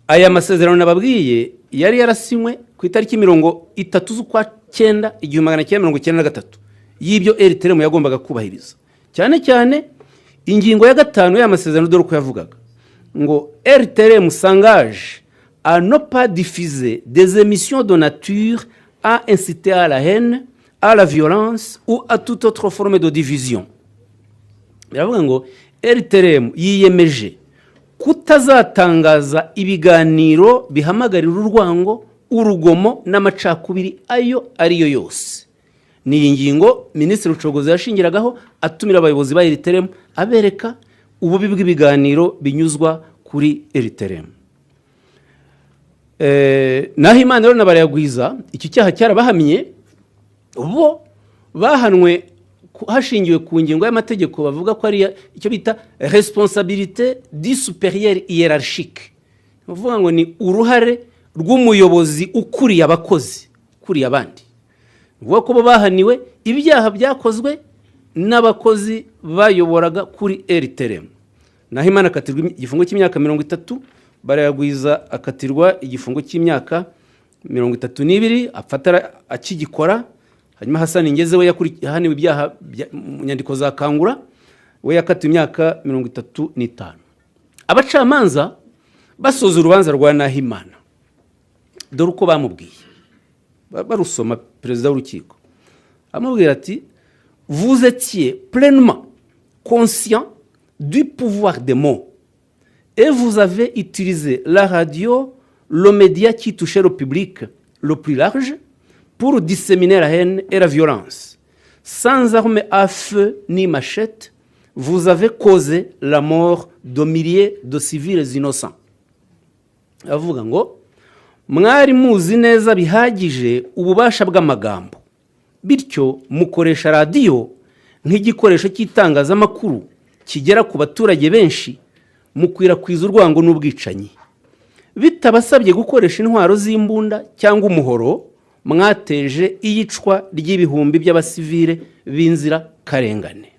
aya masezerano nababwiye yari yarasinywe ku itariki 30 z'ukwa cyenda 1993. y'ibyo RTLM yagombaga kubahiriza, cyane cyane ingingo ya 5 y'amasezerano. Dore uko yavugaga ngo: "RTLM s'engage à ne pas diffuser des émissions de nature à inciter à la haine, à la violence ou à toute autre forme de division." Biravuga ngo RTLM yiyemeje kutazatangaza ibiganiro bihamagarira urwango, urugomo n'amacakubiri ayo ariyo yose. Ni iyi ngingo Minisitiri Rucogoza yashingiragaho atumira abayobozi ba RTLM, abereka ububi bw'ibiganiro binyuzwa kuri RTLM. Nahimana rero na Barayagwiza, iki cyaha cyarabahamye. Bo bahanwe hashingiwe ku ngingo y'amategeko bavuga ko ari icyo bita responsabilité du supérieur hiérarchique, ni ukuvuga ngo ni uruhare rw'umuyobozi ukuriye abakozi, ukuriye abandi. Ni ukuvuga ko bo bahaniwe ibyaha byakozwe n'abakozi bayoboraga kuri RTLM. Nahimana akatirwa igifungo cy'imyaka 30, Barayagwiza akatirwa igifungo cy'imyaka 32 apfa akigikora. Hanyuma Hasani Ngeze we yahaniwe ibyaha mu nyandiko za Kangura, we yakatiwe imyaka 35. Abacamanza basoza urubanza rwa Nahimana, dore uko bamubwiye. Barusoma, perezida w'urukiko amubwira ati: "Vous étiez pleinement conscient du pouvoir des mots et vous avez utilisé la radio, le média qui touchait le public le plus large, pour disséminer la haine et la violence. Sans armes à feu ni machette, vous avez causé la mort de milliers de civils innocents." Avuga ngo mwari muzi neza bihagije ububasha bw'amagambo, bityo mukoresha radiyo nk'igikoresho cy'itangazamakuru kigera ku baturage benshi, mukwirakwiza urwango n'ubwicanyi bitabasabye gukoresha intwaro z'imbunda cyangwa umuhoro. Mwateje iyicwa ry'ibihumbi by'abasivile b'inzirakarengane.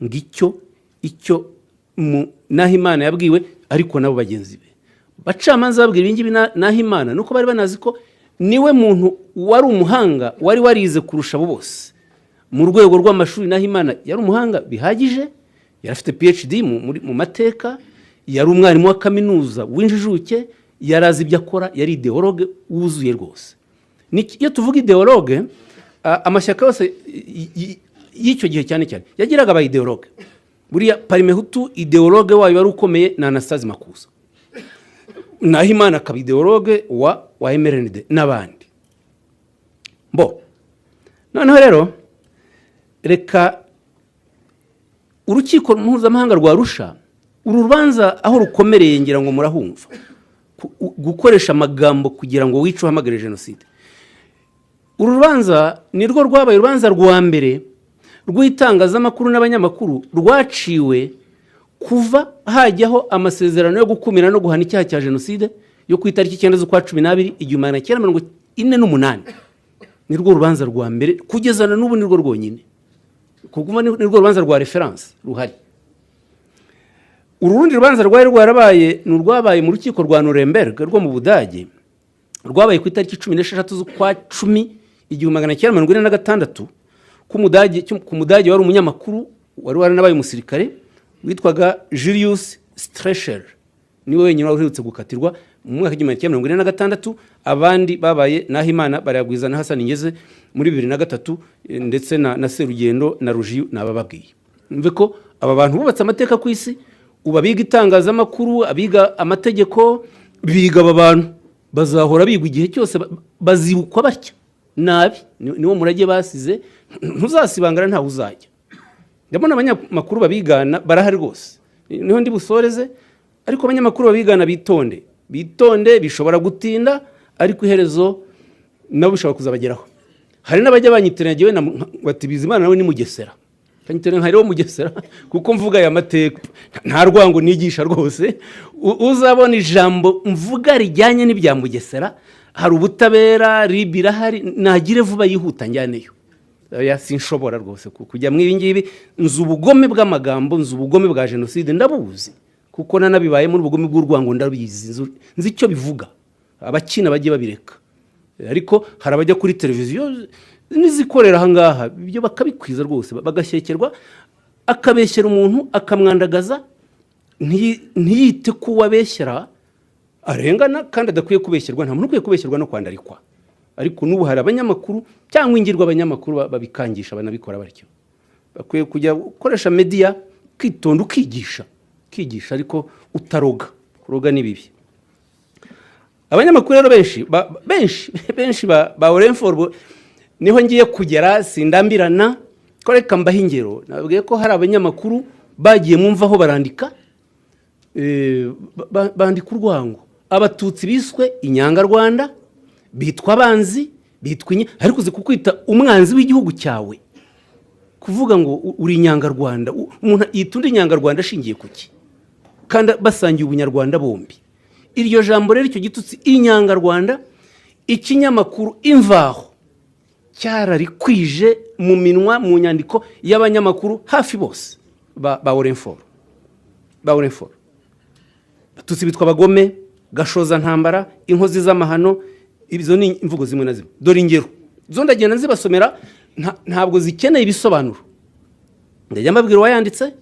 Ngicyo icyo Nahimana yabwiwe. Ariko nabo bagenzi be bacamanza babwira ibingibi Nahimana, nuko bari banazi ko niwe muntu wari umuhanga, wari warize kurusha abo bose mu rwego rw'amashuri. Nahimana yari umuhanga bihagije, yari afite PhD mu mateka, yari umwarimu wa kaminuza w'injijuke, yari azi ibyo akora, yari idéologue wuzuye rwose. Iyo tuvuga idéologue, amashyaka yose y'icyo gihe cyane cyane yagiraga aba idéologue. Buriya Parimehutu, idéologue wayo wari ukomeye ni Anastase Makuza. Nahimana akaba idéologue wa MRND n'abandi bo. Noneho rero reka urukiko mpuzamahanga rwa Arusha, uru rubanza aho rukomereye ngira ngo murahumva. Gukoresha amagambo kugira ngo wice, uhamagare jenoside. Uru rubanza ni rwo rwabaye urubanza rwa mbere rw'itangazamakuru n'abanyamakuru rwaciwe kuva hajyaho amasezerano yo gukumira no guhana icyaha cya jenoside yo ku itariki 9 z'ukwa 12 1948. Ni rwo rubanza rwa mbere, kugeza na n'ubu ni rwo rwonyine, kuko ni rwo rubanza rwa référence ruhari. Uru rundi rubanza rwari rwarabaye ni urwabaye mu rukiko rwa Nuremberg rwo mu Budage, rwabaye ku itariki 16 z'ukwa 10 1946, ku Mudage wari umunyamakuru wari waranabaye umusirikare witwaga Julius Streicher. Niwe wenyine wari uherutse gukatirwa mu mwaka w'1946. Abandi babaye Nahimana, Barayagwiza na Hasani Ngeze muri 2003, ndetse na Serugendo na Rujiyu nabababwiye. Mve ko aba bantu bubatse amateka ku isi. Ubu abiga itangazamakuru, abiga amategeko, biga aba bantu, bazahora bigwa igihe cyose, bazibukwa batya nabi. Niwo murage basize ntuzasibangana, ntawe uzajya. Ndabona abanyamakuru babigana barahari rwose, niho ndi busoreze. Ariko abanyamakuru babigana bitonde, bitonde, bishobora gutinda ariko iherezo nabo bishobora kuzabageraho. Hari n'abajya banyitiranya njyewe na bati: "Bizimana nawe ni Mugesera." Kanyitiranya nka rero Mugesera kuko mvuga aya mateka. Nta rwango nigisha rwose. Uzabona ijambo mvuga rijyanye n'ibya Mugesera, hari ubutabera, RIB irahari, nagire vuba yihuta njyaneyo. Oya, sinshobora rwose kujya mu ibi ngibi. Nzi ubugome bw'amagambo, nzi ubugome bwa jenoside, ndabuzi kuko nanabibayemo. Ubugome bw'urwango ndabizi, nzi icyo bivuga. Abakina bajye babireka. Ariko hari abajya kuri televiziyo. N'izikorera ahangaha, ibyo bakabikwiza rwose, bagashyekerwa, akabeshyera umuntu, akamwandagaza, ntiyite ku wabeshyera arengana kandi adakwiye kubeshyerwa. Nta muntu ukwiye kubeshyerwa no kwandarikwa. Ariko n'ubu hari abanyamakuru cyangwa ingirwa abanyamakuru babikangisha, banabikora batyo. Bakwiye kujya gukoresha media, kwitonda, ukigisha, ukigisha ariko utaroga. Kuroga ni bibi. Abanyamakuru rero benshi benshi benshi ba Orinfor, niho ngiye kugera, sindambirana ko reka mbahe ingero. Nababwiye ko hari abanyamakuru bagiye mumvaho barandika, bandika urwango. Abatutsi biswe inyangarwanda, bitwa abanzi, bitwa ariko uzi kukwita umwanzi w'igihugu cyawe, kuvuga ngo uri inyangarwanda? Umuntu yita undi inyangarwanda ashingiye ku ki, kandi basangiye ubunyarwanda bombi? Iryo jambo rero, icyo gitutsi inyangarwanda, ikinyamakuru Imvaho cyararikwije mu minwa, mu nyandiko y'abanyamakuru hafi bose ba Orinfor. Ba Orinfor, Abatutsi bitwa abagome, gashoza ntambara, inkozi z'amahano. Izo ni imvugo zimwe na zimwe. Dore ingero zo ndagenda nzibasomera, ntabwo zikeneye ibisobanuro. Ndajya mbabwira uwayanditse,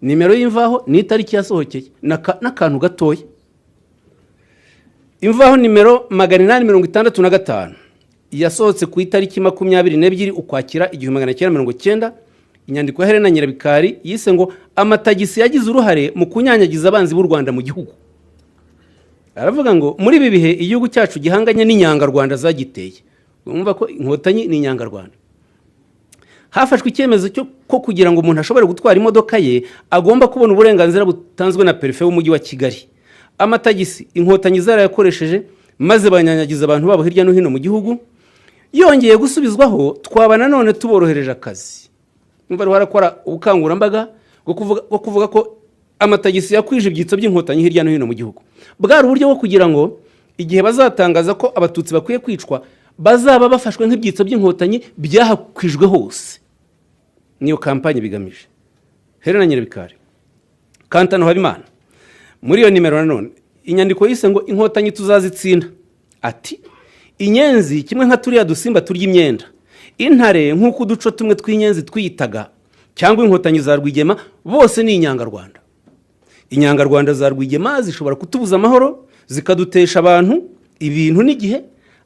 nimero y'Imvaho n'itariki yasohokeye, n'akantu gatoya. Imvaho nimero 865 yasohotse ku itariki 22 Ukwakira 1990, inyandiko ya Helena Nyirabikari yise ngo "Amatagisi yagize uruhare mu kunyanyagiza abanzi b'u Rwanda mu gihugu". Aravuga ngo muri ibi bihe igihugu cyacu gihanganye n'inyangarwanda zagiteye, urumva ko Inkotanyi ni inyangarwanda, hafashwe icyemezo cyo ko kugira ngo umuntu ashobore gutwara imodoka ye agomba kubona uburenganzira butanzwe na perefe w'Umujyi wa Kigali. Amatagisi Inkotanyi zarayakoresheje, maze banyanyagiza abantu babo hirya no hino mu gihugu. Yongeye gusubizwaho, twaba nanone tuborohereje akazi. Umva, ariho arakora ubukangurambaga bwo kuvuga ko amatagisi yakwije ibyitso by'Inkotanyi hirya no hino mu gihugu. Bwari uburyo bwo kugira ngo igihe bazatangaza ko Abatutsi bakwiye kwicwa, bazaba bafashwe nk'ibyitso by'Inkotanyi byahakwijwe hose. Niyo kampanye bigamije. Helena Nyirabikari. Kantano Habimana, muri iyo nimero nanone, inyandiko yise ngo "Inkotanyi tuzazitsinda", ati "Inyenzi kimwe nka turiya dusimba turya imyenda, intare nk'uko uduco tumwe tw'inyenzi twiyitaga, cyangwa Inkotanyi za Rwigema, bose ni inyangarwanda. Inyangarwanda za Rwigema zishobora kutubuza amahoro, zikadutesha abantu, ibintu n'igihe,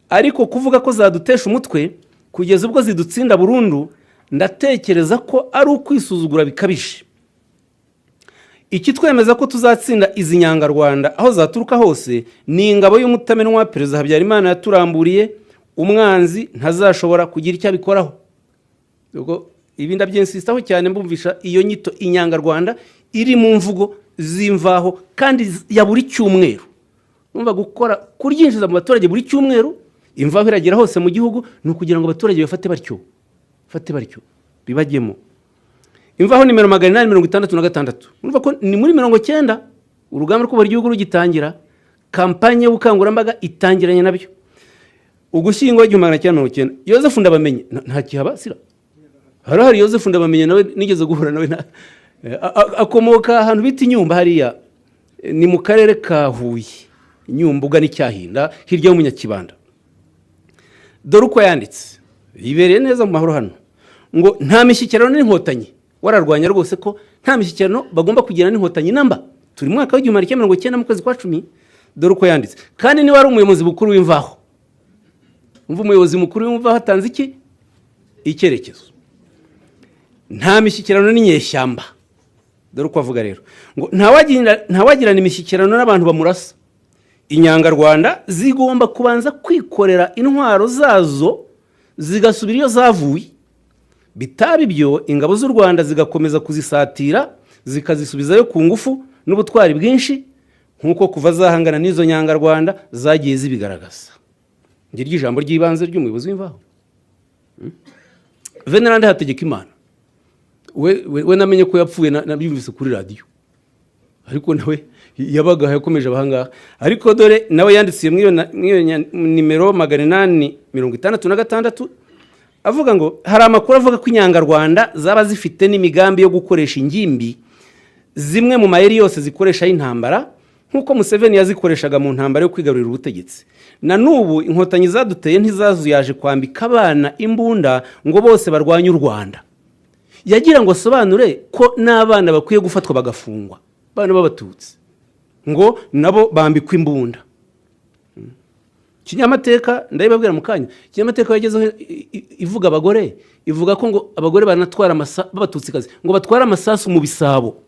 ariko kuvuga ko zadutesha umutwe kugeza ubwo zidutsinda burundu, ndatekereza ko ari ukwisuzugura bikabije. Ikitwemeza ko tuzatsinda izi nyangarwanda aho zaturuka hose ni ingabo y'umutamenwa Perezida Habyarimana yaturamburiye. Umwanzi ntazashobora kugira icyo abikoraho." Ubwo ibi ndabyinsistaho cyane, mbumvisha iyo nyito inyangarwanda iri mu mvugo z'Imvaho kandi ya buri cyumweru. Numva gukora kuryinjiza mu baturage buri cyumweru, Imvaho iragera hose mu gihugu, ni ukugira ngo abaturage bafate batyo, bafate batyo, bibajyemo. Imvaho nimero 866, urumva ko ni muri 90, urugamba rwo igihugu rugitangira, kampanye y'ubukangurambaga itangiranye nabyo. Ugushyingo 1990, Yosefu Ndabamenye, nta kihaba sira harahari. Yosefu Ndabamenye nawe nigeze guhura nawe, akomoka ahantu bita Inyumba, hariya ni mu karere ka Huye, Inyumba ugana Icyahinda, hirya y'Umunyakibanda. Dore uko yanditse, yibereye neza mu mahoro hano, ngo nta mishyikirano n'Inkotanyi. Wararwanya rwose ko nta mishyikirano bagomba kugira n'Inkotanyi namba. Turi mu mwaka w'1990 mu kwezi kwa 10. Dore uko yanditse, kandi niba ari umuyobozi mukuru w'Imvaho. Umva, umuyobozi mukuru w'Imvaho atanze iki icyerekezo: nta mishyikirano n'inyeshyamba. Dore uko avuga rero, ngo ntawagirana imishyikirano n'abantu bamurasa. Inyangarwanda zigomba kubanza kwikorera intwaro zazo zigasubira iyo zavuye. Bitaba ibyo, ingabo z'u Rwanda zigakomeza kuzisatira, zikazisubizayo ku ngufu n'ubutwari bwinshi, nk'uko kuva zahangana n'izo nyangarwanda zagiye zibigaragaza. Ngiryo ijambo ry'ibanze ry'umuyobozi w'Imvaho. Venerande Hategekimana we namenye ko yapfuye nabyumvise kuri radiyo, ariko nawe yabaga yakomeje abahangaha. Ariko dore nawe yanditse muri iyo nimero 866, avuga ngo hari amakuru avuga ko inyangarwanda zaba zifite n'imigambi yo gukoresha ingimbi, zimwe mu mayeri yose zikoresha y'intambara, Nk'uko Museveni yazikoreshaga mu ntambara yo kwigarurira ubutegetsi, na n'ubu Inkotanyi zaduteye ntizazuyaje kwambika abana imbunda ngo bose barwanye u Rwanda. Yagira ngo asobanure ko n'abana bakwiye gufatwa bagafungwa, abana b'Abatutsi ngo nabo bambikwe imbunda. Kinyamateka, ndabibabwira mu kanya. Kinyamateka yagezeho ivuga abagore, ivuga ko ngo abagore banatwara b'Abatutsikazi ngo batware amasasu mu bisabo.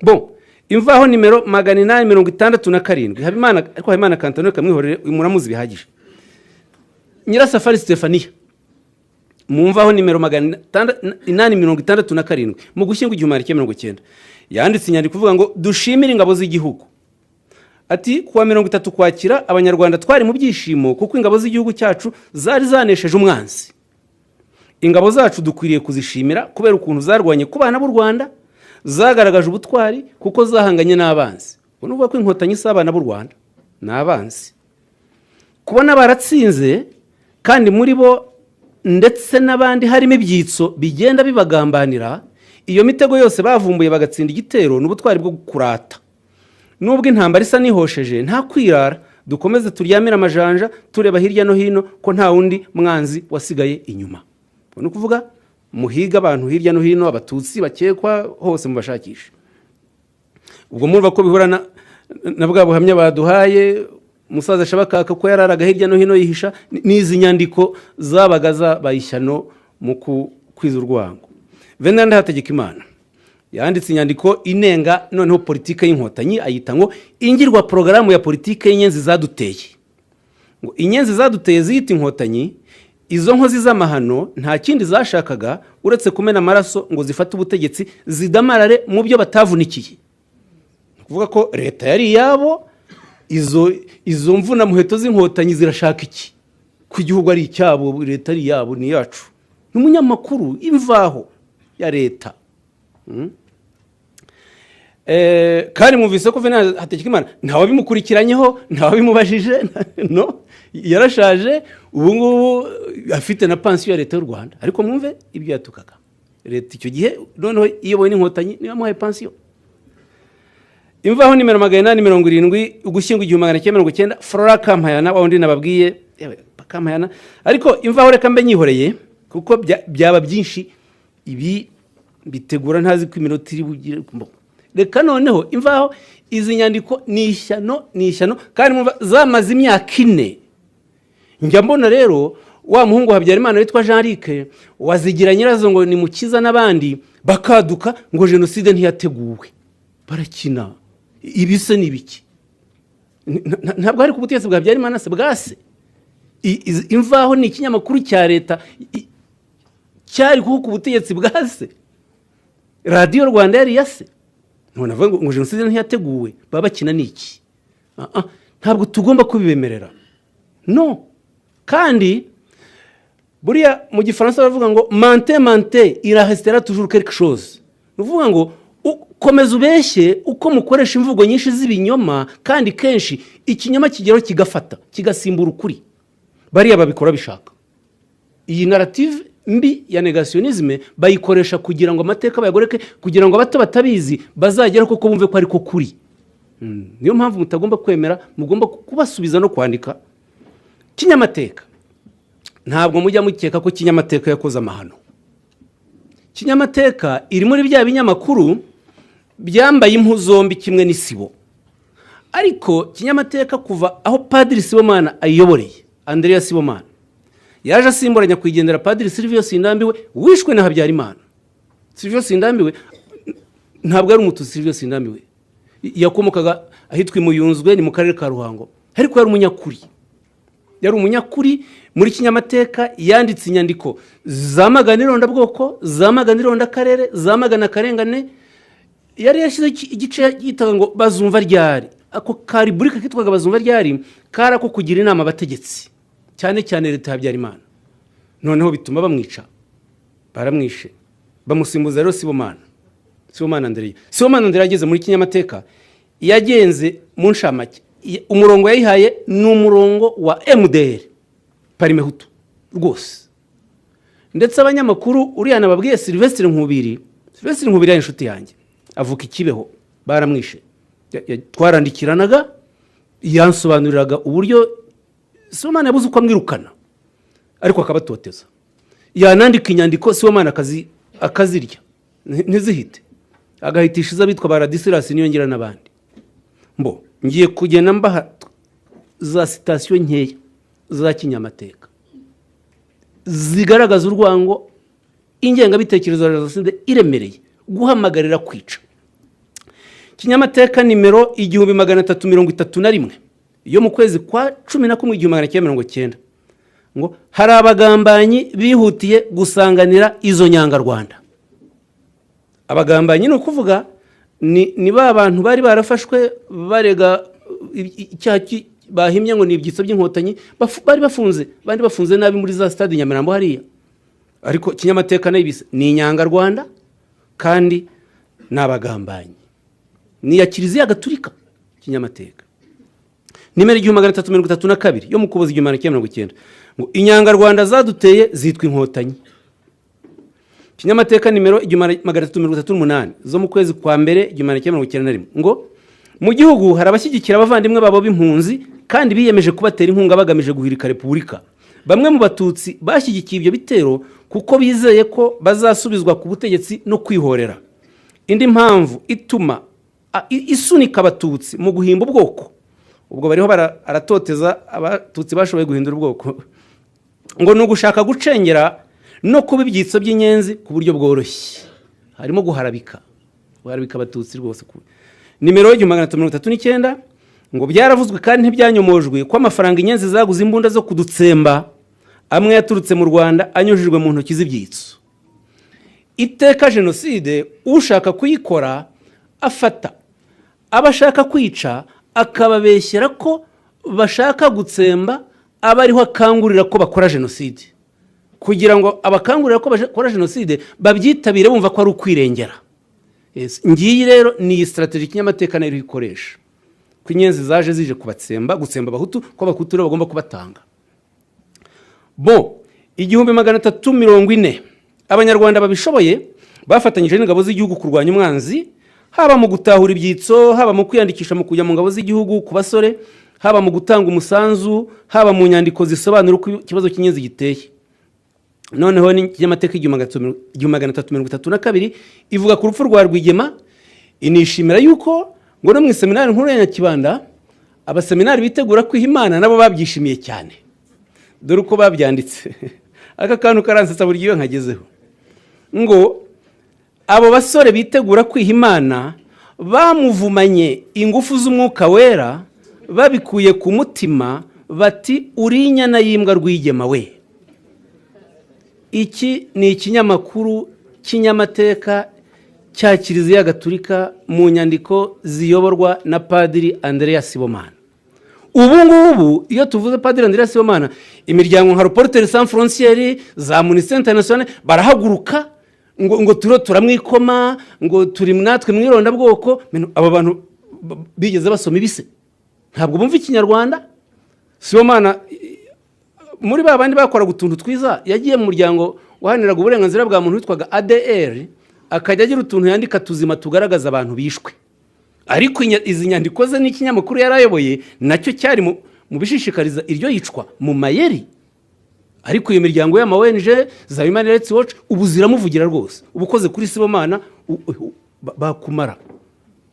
Bon, Imvaho nimero 867, Habimana, ariko Habimana Kantano kamwihorere, muramuzi bihagije. Nyirasafari Stefania, mu Mvaho nimero 867 mu Gushyingo 1990, yanditse inyandiko ivuga ngo dushimire ingabo z'igihugu. Ati kuwa 30 Kwakira Abanyarwanda twari mu byishimo kuko ingabo z'igihugu cyacu zari zanesheje umwanzi. Ingabo zacu dukwiriye kuzishimira kubera ukuntu zarwanye ku bana b'u Rwanda, zagaragaje ubutwari kuko zahanganye n'abanzi. Ubu ni ukuvuga ko Inkotanyi si abana b'u Rwanda, ni abanzi. Kubona baratsinze kandi muri bo ndetse n'abandi harimo ibyitso bigenda bibagambanira, iyo mitego yose bavumbuye bagatsinda igitero, ni ubutwari bwo kurata. Nubwo intambara isa n'ihosheje, nta kwirara, dukomeze turyamire amajanja tureba hirya no hino ko nta wundi mwanzi wasigaye inyuma. Ubwo ni ukuvuga muhiga abantu hirya no hino, Abatutsi bakekwa hose mubashakishe. Ubwo murumva ko bihura na bwa buhamya baduhaye, umusaza Shabakaka, ko yararaga hirya no hino yihisha, n'izi nyandiko zabaga zabaye ishyano mu kwiza urwango. Veneranda Hategekimana yanditse inyandiko inenga noneho politike y'Inkotanyi, ayita ngo ingirwa porogaramu ya politike y'inyenzi zaduteye. Ngo inyenzi zaduteye ziyita Inkotanyi, izo nkozi z'amahano nta kindi zashakaga uretse kumena amaraso ngo zifate ubutegetsi zidamarare mu byo batavunikiye. Ni ukuvuga ko leta yari iyabo. Izo mvunamuheto z'Inkotanyi zirashaka iki ko igihugu ari icyabo, leta ari iyabo, ni iyacu? Ni umunyamakuru Imvaho ya leta. Kandi mwumvise ko Venant Hategekimana ntawabimukurikiranyeho, ntawabimubajije. No yarashaje ubu ngubu, afite na pansiyo ya leta y'u Rwanda, ariko mwumve ibyo yatukaga leta icyo gihe noneho iyobowe n'Inkotanyi, niyo yamuhaye pansiyo. Imvaho nimero 870, Ugushyingo 1990, Flora Kampayana, wa wundi nababwiye, yewe, Kampayana. Ariko Imvaho reka mbe nyihoreye kuko byaba byinshi, ibi bitegura ntazi ko iminota iri bugire. Reka noneho Imvaho, izi nyandiko ni ishyano, ni ishyano. Kandi mwumva zamaze imyaka 4. Njya mbona rero wa muhungu Habyarimana witwa Jean Luc wazigira nyirazo ngo ni mukiza n'abandi bakaduka ngo jenoside ntiyateguwe. Barakina. Ibi se ni ibiki? Ntabwo hari ku butegetsi bwa Habyarimana se bwase. Imvaho ni ikinyamakuru cya leta, cyari kuko ku butegetsi bwa se. Radiyo Rwanda yari iya se. None avuga ngo jenoside ntiyateguwe, baba bakina. Ni iki? Ah, ah, ntabwo tugomba kubibemerera, no. Kandi buriya mu Gifaransa baravuga ngo "Mentez, mentez, il restera toujours quelque chose." Ni ukuvuga ngo komeza ubeshye, uko mukoresha imvugo nyinshi z'ibinyoma kandi kenshi, ikinyoma kigeraho kigafata, kigasimbura ukuri. Bariya babikora bishaka. Iyi narrative mbi ya négationnisme bayikoresha kugira ngo amateka bayagoreke, kugira ngo abato batabizi bazagere koko bumve ko ariko kuri. Niyo mpamvu mutagomba kwemera, mugomba kubasubiza no kwandika. Kinyamateka, ntabwo mujya mukeka ko Kinyamateka yakoze amahano. Kinyamateka iri muri bya binyamakuru byambaye impu zombi kimwe n'Isibo. Ariko Kinyamateka, kuva aho Padiri Sibomana ayiyoboreye, Andrea Sibomana yaje asimbura nyakwigendera Padiri Silvio Sindambiwe wishwe na Habyarimana. Silvio Sindambiwe ntabwo ari Umututsi. Silvio Sindambiwe yakomokaga ahitwa Imuyunzwe, ni mu karere ka Ruhango, ariko yari umunyakuri, yari umunyakuri. Muri Kinyamateka yanditse inyandiko zamagana irondabwoko, zamagana irondakarere, zamagana akarengane. Yari yashyizeho igice yitaga ngo "Bazumva ryari". Ako ka rubrique kitwaga "Bazumva ryari" kari ako kugira inama abategetsi, cyane cyane leta ya Habyarimana. Noneho bituma bamwica, baramwishe, bamusimbuza rero Sibomana, Sibomana Andereya. Sibomana Andereya ageze muri Kinyamateka yagenze mu nshamake, umurongo yayihaye ni umurongo wa MDR Parimehutu rwose. Ndetse abanyamakuru, uriya nababwiye Sylvestre Nkubiri, Sylvestre Nkubiri yari inshuti yanjye, avuka i Kibeho. Baramwishe. Twarandikiranaga, yansobanuriraga uburyo Sibomana yabuze uko amwirukana, ariko akabatoteza. Yanandika inyandiko, Sibomana akazirya, ntizihite, agahitisha iz'abitwa ba Radisirasi Niyongira n'abandi. Mbo ngiye kugenda mbaha za citations nkeya za Kinyamateka zigaragaza urwango, ingengabitekerezo ya jenoside iremereye, guhamagarira kwica. Kinyamateka nimero 1331 yo mu kwezi kwa 11 1990, ngo hari abagambanyi bihutiye gusanganira izo nyangarwanda. Abagambanyi ni ukuvuga ni ba bantu bari barafashwe barega icyaha bahimbye ngo ni ibyitso by'Inkotanyi, bari bafunze, bandi bafunze nabi muri za stade Nyamirambo hariya. Ariko Kinyamateka nayo ibisa ni inyangarwanda kandi ni abagambanyi. Ni iya Kiliziya Gatulika. Kinyamateka nimero 1332 yo mu Kuboza 1990, ngo inyangarwanda zaduteye zitwa Inkotanyi. Kinyamateka nimero 1338 zo mu kwezi kwa mbere 1991, ngo mu gihugu hari abashyigikira abavandimwe babo b'impunzi kandi biyemeje kubatera inkunga bagamije guhirika repubulika. Bamwe mu Batutsi bashyigikiye ibyo bitero kuko bizeye ko bazasubizwa ku butegetsi no kwihorera. Indi mpamvu ituma isunika Abatutsi mu guhimba ubwoko, ubwo bariho aratoteza Abatutsi bashoboye guhindura ubwoko, ngo ni ugushaka gucengera no kuba ibyitso by'inyenzi ku buryo bworoshye. Harimo guharabika Abatutsi rwose. Nimero 1339, ngo byaravuzwe kandi ntibyanyomojwe ko amafaranga inyenzi zaguze imbunda zo kudutsemba amwe yaturutse mu Rwanda anyujijwe mu ntoki z'ibyitso. Iteka jenoside ushaka kuyikora afata abo ashaka kwica, akababeshyera ko bashaka gutsemba, aba ariho akangurira ko bakora jenoside, kugira ngo abakangurira ko bakora jenoside babyitabire bumva ko ari ukwirengera. Yes, ngiyi rero ni iyi stratégie Kinyamateka nayo ikoresha, ko inyenzi zaje zije kubatsemba, gutsemba Abahutu, ko Abahutu rero bagomba kubatanga. Bo 1340, Abanyarwanda babishoboye bafatanyije n'ingabo z'igihugu kurwanya umwanzi, haba mu gutahura ibyitso, haba mu kwiyandikisha mu kujya mu ngabo z'igihugu ku basore, haba mu gutanga umusanzu, haba mu nyandiko zisobanura uko ikibazo cy'inyenzi giteye. Noneho ni Ikinyamateka 1332 ivuga ku rupfu rwa Rwigema, inishimira yuko ngo no mu iseminari nkuru ya Nyakibanda abaseminari bitegura kwiha Imana nabo babyishimiye cyane. Dore uko babyanditse. Aka kantu karansetsa buri gihe nkagezeho. Ngo abo basore bitegura kwiha Imana bamuvumanye ingufu z'Umwuka Wera babikuye ku mutima, bati: "Uri inyana y'imbwa, Rwigema we." Iki ni ikinyamakuru cy'Inyamateka cya Kiliziya Gatulika mu nyandiko ziyoborwa na Padiri Andrea Sibomana. Ubu ngubu iyo tuvuze Padiri Andrea Sibomana, imiryango nka Reporters Sans Frontières, za Amnesty International barahaguruka ngo turiho turamwikoma, ngo turi natwe mu irondabwoko. Aba bantu bigeze basoma ibise? Ntabwo bumva Ikinyarwanda. Sibomana, muri ba bandi bakoraga utuntu twiza, yagiye mu muryango waharaniraga uburenganzira bwa muntu witwaga ADR, akajya agira utuntu yandika tuzima tugaragaza abantu bishwe. Ariko izi nyandiko ze n'ikinyamakuru yari ayoboye nacyo cyari mu bishishikariza iryo yicwa mu mayeri. Ariko iyo miryango y'ama ONG, za Human Rights Watch, ubu ziramuvugira rwose. Ubu ukoze kuri Sibomana bakumara.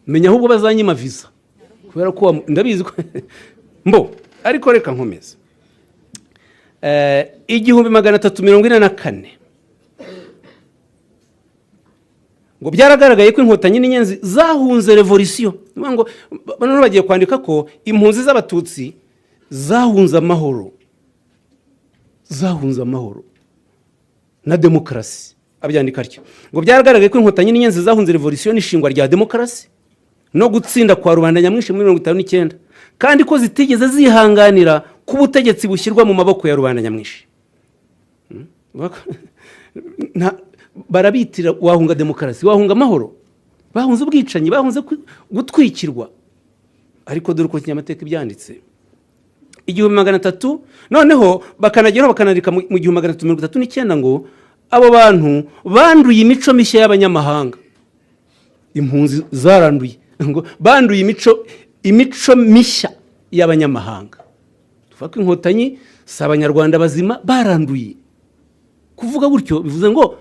Menya ahubwo bazanyima visa kubera ko ndabizi ko mbo. Ariko reka nkomeze. 1344, ngo byaragaragaye ko Inkotanyi n'inyenzi zahunze revolisiyo. Ni ukuvuga ngo bano bagiye kwandika ko impunzi z'Abatutsi zahunze amahoro, zahunze amahoro na demokarasi. Abyandika atyo, ngo byaragaragaye ko Inkotanyi n'inyenzi zahunze revolisiyo n'ishingwa rya demokarasi no gutsinda kwa rubanda nyamwinshi muri 59, kandi ko zitigeze zihanganira ko ubutegetsi bushyirwa mu maboko ya rubanda nyamwinshi. Barabitira wahunga demokarasi, wahunga amahoro? Bahunze ubwicanyi, bahunze gutwikirwa. Ariko dore uko Kinyamateka ibyanditse 1300. Noneho bakanageraho bakanandika mu 1339 ngo abo bantu banduye imico mishya y'abanyamahanga. Impunzi zaranduye. Ngo banduye imico mishya y'abanyamahanga. Tuvuga ko Inkotanyi si Abanyarwanda bazima, baranduye. Kuvuga gutyo bivuze ngo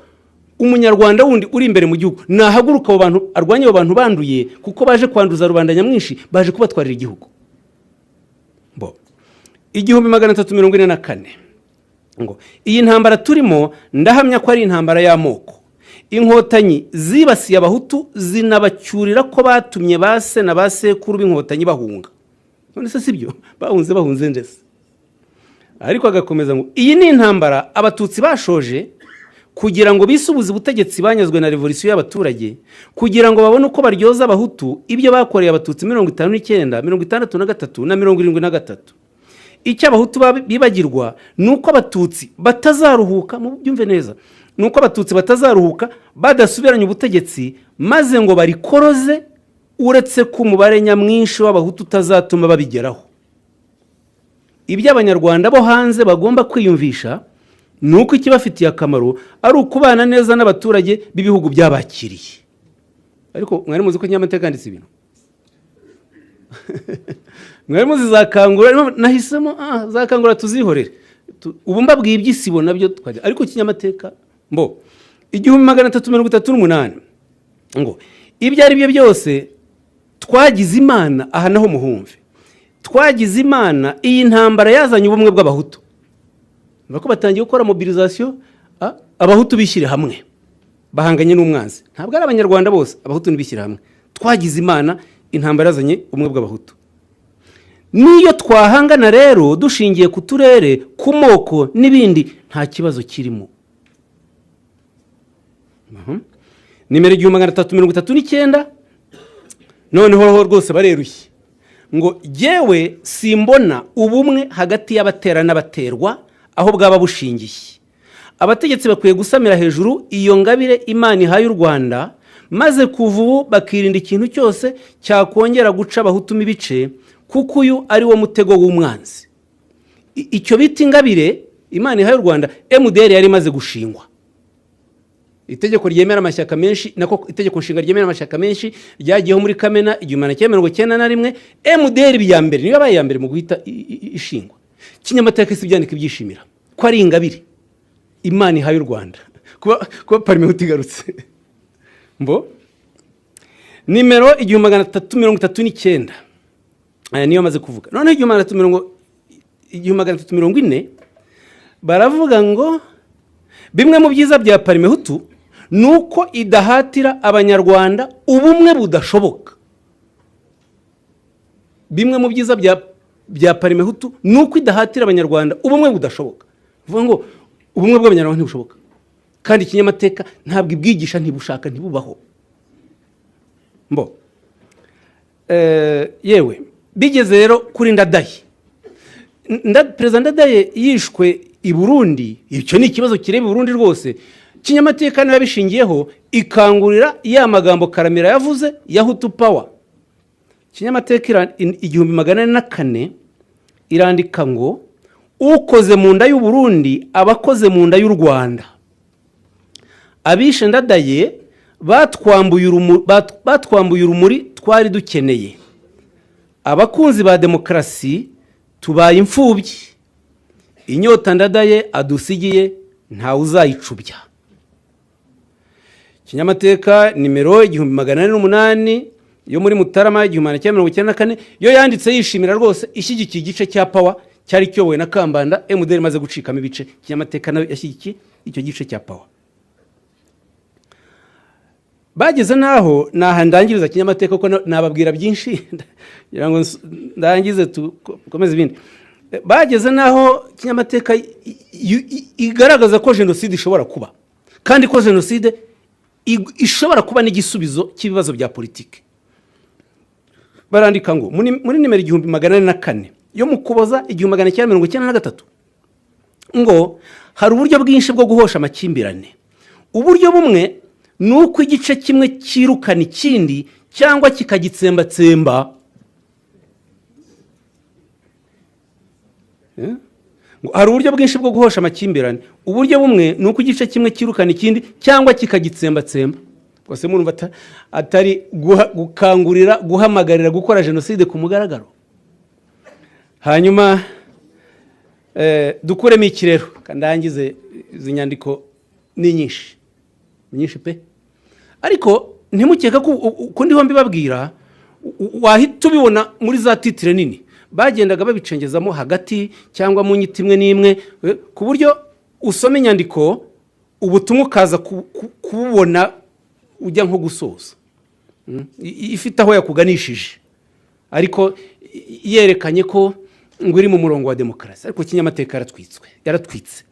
Umunyarwanda wundi uri imbere mu gihugu nahaguruka abo bantu, arwanye abo bantu banduye, kuko baje kwanduza rubanda nyamwinshi, baje kubatwarira igihugu. Bo 1344 ngo: "Iyi ntambara turimo ndahamya ko ari intambara y'amoko. Inkotanyi zibasiye Abahutu, zinabacyurira ko batumye ba se na ba sekuru b'Inkotanyi bahunga." None se si byo? Bahunze, bahunze ndetse. Ariko agakomeza ngo: "Iyi ni intambara Abatutsi bashoje kugira ngo bisubuze ubutegetsi banyazwe na revolisiyo y'abaturage, kugira ngo babone uko baryoza Abahutu ibyo bakoreye Abatutsi 59, 63 na 73. Icyo Abahutu bibagirwa ni uko Abatutsi batazaruhuka, mu byumve neza, ni uko Abatutsi batazaruhuka badasubiranye ubutegetsi maze ngo barikoroze, uretse ko umubare nyamwinshi w'Abahutu utazatuma babigeraho. Ibyo Abanyarwanda bo hanze bagomba kwiyumvisha ni uko ikibafitiye akamaro ari ukubana neza n'abaturage b'ibihugu byabakiriye." Ariko mwari muzi ko Kinyamateka yanditse ibintu? Mwari muzi za Kangura? Nahisemo za Kangura tuzihorere. Ubu mbabwiye iby'Isibo nabyo twajya, ariko Kinyamateka mbo 1338 ngo: "Ibyo ari byo byose twagize Imana." Aha naho muhumve. "Twagize Imana, iyi ntambara yazanye ubumwe bw'Abahutu." Ko batangiye gukora mobilisation, Abahutu bishyire hamwe bahanganye n'umwanzi. Ntabwo ari Abanyarwanda bose, Abahutu ntibishyire hamwe. "Twagize Imana, intambara yazanye ubumwe bw'Abahutu. N'iyo twahangana rero dushingiye ku turere, ku moko n'ibindi, nta kibazo kirimo." Nimero 1339, noneho ho rwose bareruye ngo: "Jyewe simbona ubumwe hagati y'abatera n'abaterwa aho bwaba bushingiye. Abategetsi bakwiye gusamira hejuru iyo ngabire Imana ihaye u Rwanda, maze kuva ubu bakirinda ikintu cyose cyakongera guca Abahutu ibice, kuko uyu ari wo mutego w'umwanzi." Icyo bita ingabire Imana ihaye u Rwanda, MDR yari imaze gushingwa. Itegeko ryemera amashyaka menshi, nako itegeko nshinga ryemera amashyaka menshi, ryagiyeho muri Kamena 1991. MDR iba iya mbere, niyo yabaye iya mbere mu guhita ishingwa. Kinyamateka isi byandika ibyishimira ko ari ingabire Imana ihaye u Rwanda kuba Parmehutu igarutse. Mbo nimero 1339, aya niyo maze kuvuga. Noneho 1340 baravuga ngo: "Bimwe mu byiza bya Parmehutu ni uko idahatira Abanyarwanda ubumwe budashoboka." Bimwe mu byiza bya Parmehutu ni uko idahatira Abanyarwanda ubumwe budashoboka. Bivuga ngo ubumwe bw'Abanyarwanda ntibushoboka, kandi Ikinyamateka ntabwo ibwigisha, ntibushaka, ntibubaho. Mbo yewe bigeze rero kuri Ndadaye. Perezida Ndadaye yishwe i Burundi. Icyo ni ikibazo kireba i Burundi rwose. Kinyamateka niba bishingiyeho ikangurira ya magambo Karamira yavuze ya Hutu Power. Kinyamateka 1404 irandika ngo: "Ukoze mu nda y'u Burundi aba akoze mu nda y'u Rwanda. Abishe Ndadaye batwambuye urumuri twari dukeneye. Abakunzi ba demokarasi tubaye imfubyi. Inyota Ndadaye adusigiye ntawe uzayicubya." Kinyamateka nimero 1408 yo muri Mutarama 1994 yo yanditse yishimira rwose, ishyigikiye igice cya Power cyari kiyobowe na Kambanda. MDR imaze gucikamo ibice, Kinyamateka nayo yashyigikiye icyo gice cya Power. Bageze n'aho naha ndangiriza Kinyamateka, kuko nababwira byinshi, ngira ngo ndangize dukomeze ibindi. Bageze n'aho Kinyamateka igaragaza ko jenoside ishobora kuba, kandi ko jenoside ishobora kuba n'igisubizo cy'ibibazo bya politiki. Barandika ngo muri nimero 1404 yo mu Kuboza 1993 ngo: "Hari uburyo bwinshi bwo guhosha amakimbirane. Uburyo bumwe ni uko igice kimwe cyirukana ikindi cyangwa kikagitsembatsemba." Ngo hari uburyo bwinshi bwo guhosha amakimbirane. Uburyo bumwe ni uko igice kimwe cyirukana ikindi cyangwa kikagitsembatsemba. Rwose murumva atari gukangurira, guhamagarira gukora jenoside ku mugaragaro? Hanyuma dukuremo iki rero? Ndangize, izi nyandiko ni nyinshi, ni nyinshi pe. Ariko ntimukeka ko uko ndiho mbibabwira wahita ubibona muri za titre nini. Bagendaga babicengezamo hagati cyangwa mu nyito imwe n'imwe, ku buryo usoma inyandiko, ubutumwa ukaza kububona ujya nko gusoza. Ifite aho yakuganishije, ariko yerekanye ko ngo iri mu murongo wa demokarasi. Ariko Kinyamateka yaratwitswe, yaratwitse.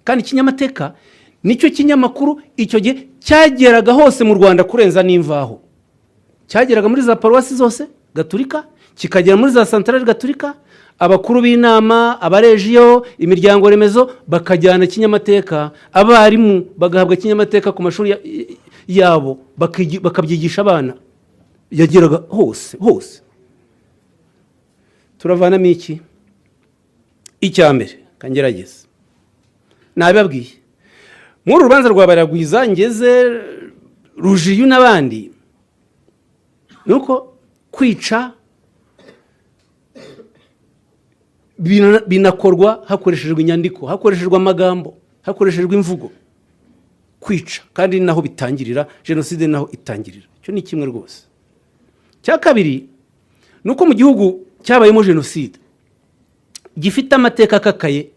Kandi Kinyamateka nicyo kinyamakuru icyo gihe cyageraga hose mu Rwanda kurenza n'Imvaho. Cyageraga muri za paruwasi zose gaturika, kikagera muri za santarari gaturika. Abakuru b'inama, abarejiyo, imiryango remezo bakajyana Kinyamateka, abarimu bagahabwa Kinyamateka ku mashuri yabo, bakabyigisha abana. Yageraga hose hose. Turavanamo iki? Icya mbere kangerageza nabibabwiye muri uru rubanza rwa Baragwiza, Ngeze, Rujiyu n'abandi, ni uko kwica binakorwa hakoreshejwe inyandiko, hakoreshejwe amagambo, hakoreshejwe imvugo. Kwica kandi ni naho bitangirira, jenoside ni naho itangirira. Icyo ni kimwe rwose. Cya kabiri ni uko mu gihugu cyabayemo jenoside, gifite amateka akakaye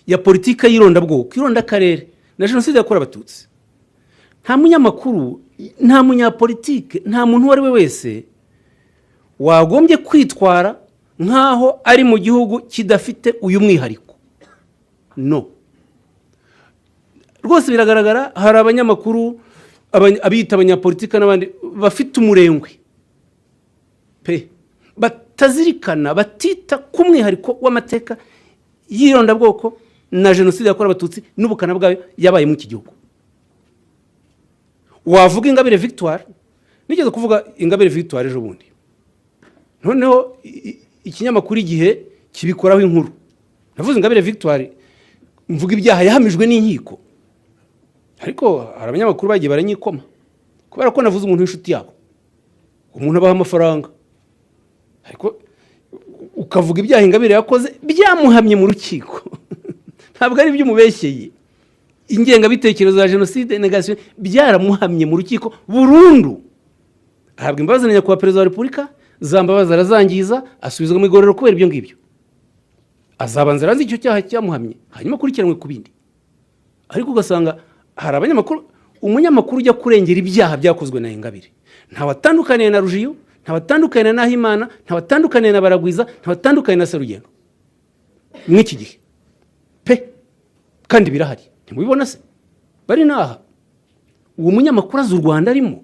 ya politiki y'irondabwoko, irondakarere na jenoside yakorewe Abatutsi, nta munyamakuru, nta munyapolitike, nta muntu uwo ari we wese wagombye kwitwara nk'aho ari mu gihugu kidafite uyu mwihariko. No rwose biragaragara, hari abanyamakuru, abiyita abanyapolitike n'abandi bafite umurengwe pe, batazirikana, batita ku mwihariko w'amateka y'irondabwoko na jenoside yakorewe Abatutsi n'ubukana bwayo yabaye muri iki gihugu. Wavuga Ingabire Victoire, nigeze kuvuga Ingabire Victoire ejo bundi, noneho ikinyamakuru Igihe kibikoraho inkuru. Navuze Ingabire Victoire, mvuga ibyaha yahamijwe n'inkiko, ariko hari abanyamakuru bagiye baranyikoma kubera ko navuze umuntu w'inshuti yabo. Umuntu abaha amafaranga, ariko ukavuga ibyaha Ingabire yakoze byamuhamye mu rukiko, ntabwo ari ibyo umubeshyeye. Ingengabitekerezo ya jenoside, négation, byaramuhamye mu rukiko burundu, ahabwa imbabazi na nyakubahwa Perezida wa Repubulika. Za mbabazi arazangiza, asubizwa mu igororero kubera ibyo ngibyo. Azabanza aranze icyo cyaha cyamuhamye, hanyuma akurikiranwe ku bindi. Ariko ugasanga hari abanyamakuru, umunyamakuru ujya kurengera ibyaha byakozwe na Ingabire ntawe atandukaniye na Rujiyo, ntawe atandukaniye na Nahimana, ntawe atandukaniye na Baragwiza, ntawe atandukaniye na Serugendo mw'iki gihe pe. Kandi birahari, ntimubibona se? Bari n'aha. Uwo munyamakuru azi u Rwanda arimo,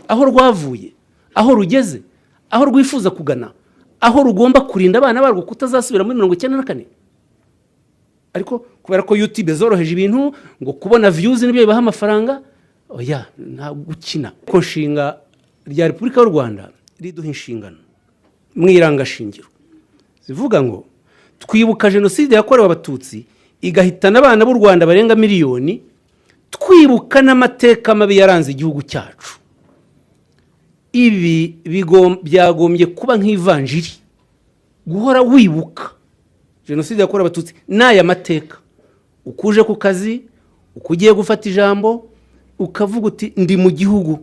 aho rwavuye, aho rugeze, aho rwifuza kugana, aho rugomba kurinda abana barwo kutazasubira muri 94? Ariko kubera ko YouTube zoroheje ibintu, ngo kubona views nibyo bibaha amafaranga, oya, nta gukina. Ko nshinga rya Repubulika y'u Rwanda riduha inshingano mu irangashingiro zivuga ngo twibuka jenoside yakorewe Abatutsi igahitana abana b'u Rwanda barenga miliyoni, twibuka n'amateka mabi yaranze igihugu cyacu. Ibi byagombye kuba nk'ivanjiri, guhora wibuka jenoside yakorewe Abatutsi n'aya mateka, uko uje ku kazi, uko ugiye gufata ijambo, ukavuga uti: "Ndi mu gihugu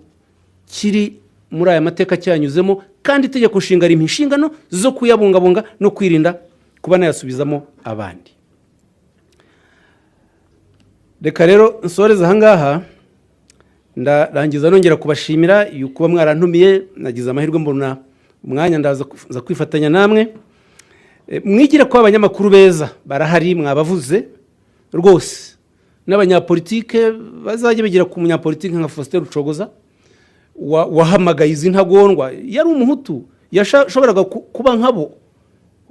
kiri muri aya mateka, cyanyuzemo, kandi itegeko nshinga rimpa inshingano zo kuyabungabunga no kwirinda kuba nayasubizamo abandi." Reka rero nsoreze ahangaha. Ndarangiza nongera kubashimira kuba mwarantumiye. Nagize amahirwe mbona umwanya, ndaza nza kwifatanya namwe. Mwigire kuba abanyamakuru beza, barahari mwabavuze rwose. N'abanyapolitike bazajya bigira ku munyapolitike nka Faustin Rucogoza wahamagaye izi ntagondwa. Yari Umuhutu, yashoboraga kuba nkabo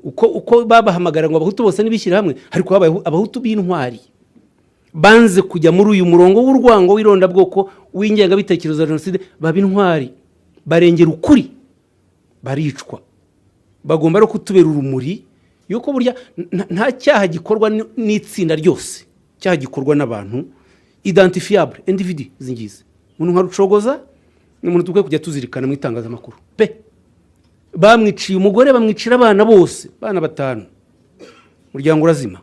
uko babahamagara ngo Abahutu bose ntibishyire hamwe. Ariko habaye Abahutu b'intwari banze kujya muri uyu murongo w'urwango, w'irondabwoko, w'ingengabitekerezo ya jenoside, baba intwari, barengera ukuri, baricwa. Bagomba no kutubera urumuri yuko burya nta cyaha gikorwa n'itsinda ryose, icyaha gikorwa n'abantu identifiable, individu izi ngizi, umuntu nka Rucogoza. Ni umuntu dukwiye kujya tuzirikana mu itangazamakuru pe. Bamwiciye umugore, bamwicira abana bose, abana batanu, umuryango urazima.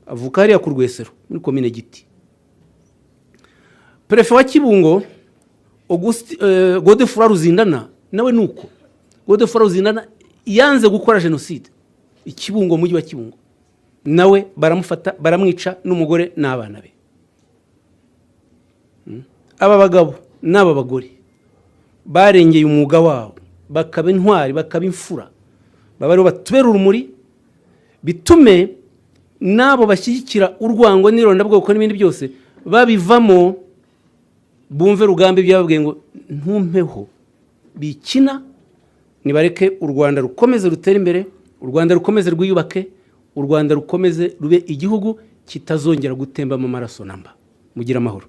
Avuka hariya ku Rwesero muri Komine Giti. Perefe wa Kibungo, Godefroid Ruzindana, nawe ni uko. Godefroid Ruzindana yanze gukora jenoside i Kibungo, mujyi wa Kibungo, nawe baramufata baramwica n'umugore n'abana be. Aba bagabo n'aba bagore barengeye umwuga wabo, bakaba intwari, bakaba imfura, baba aribo batubera urumuri, bitume n'abo bashyigikira urwango n'irondabwoko n'ibindi byose babivamo, bumve Rugamba ibyo yababwiye ngo ntumpeho bikina. Nibareke u Rwanda rukomeze rutere imbere, u Rwanda rukomeze rwiyubake, u Rwanda rukomeze rube igihugu kitazongera gutembamo amaraso namba. Mugire amahoro.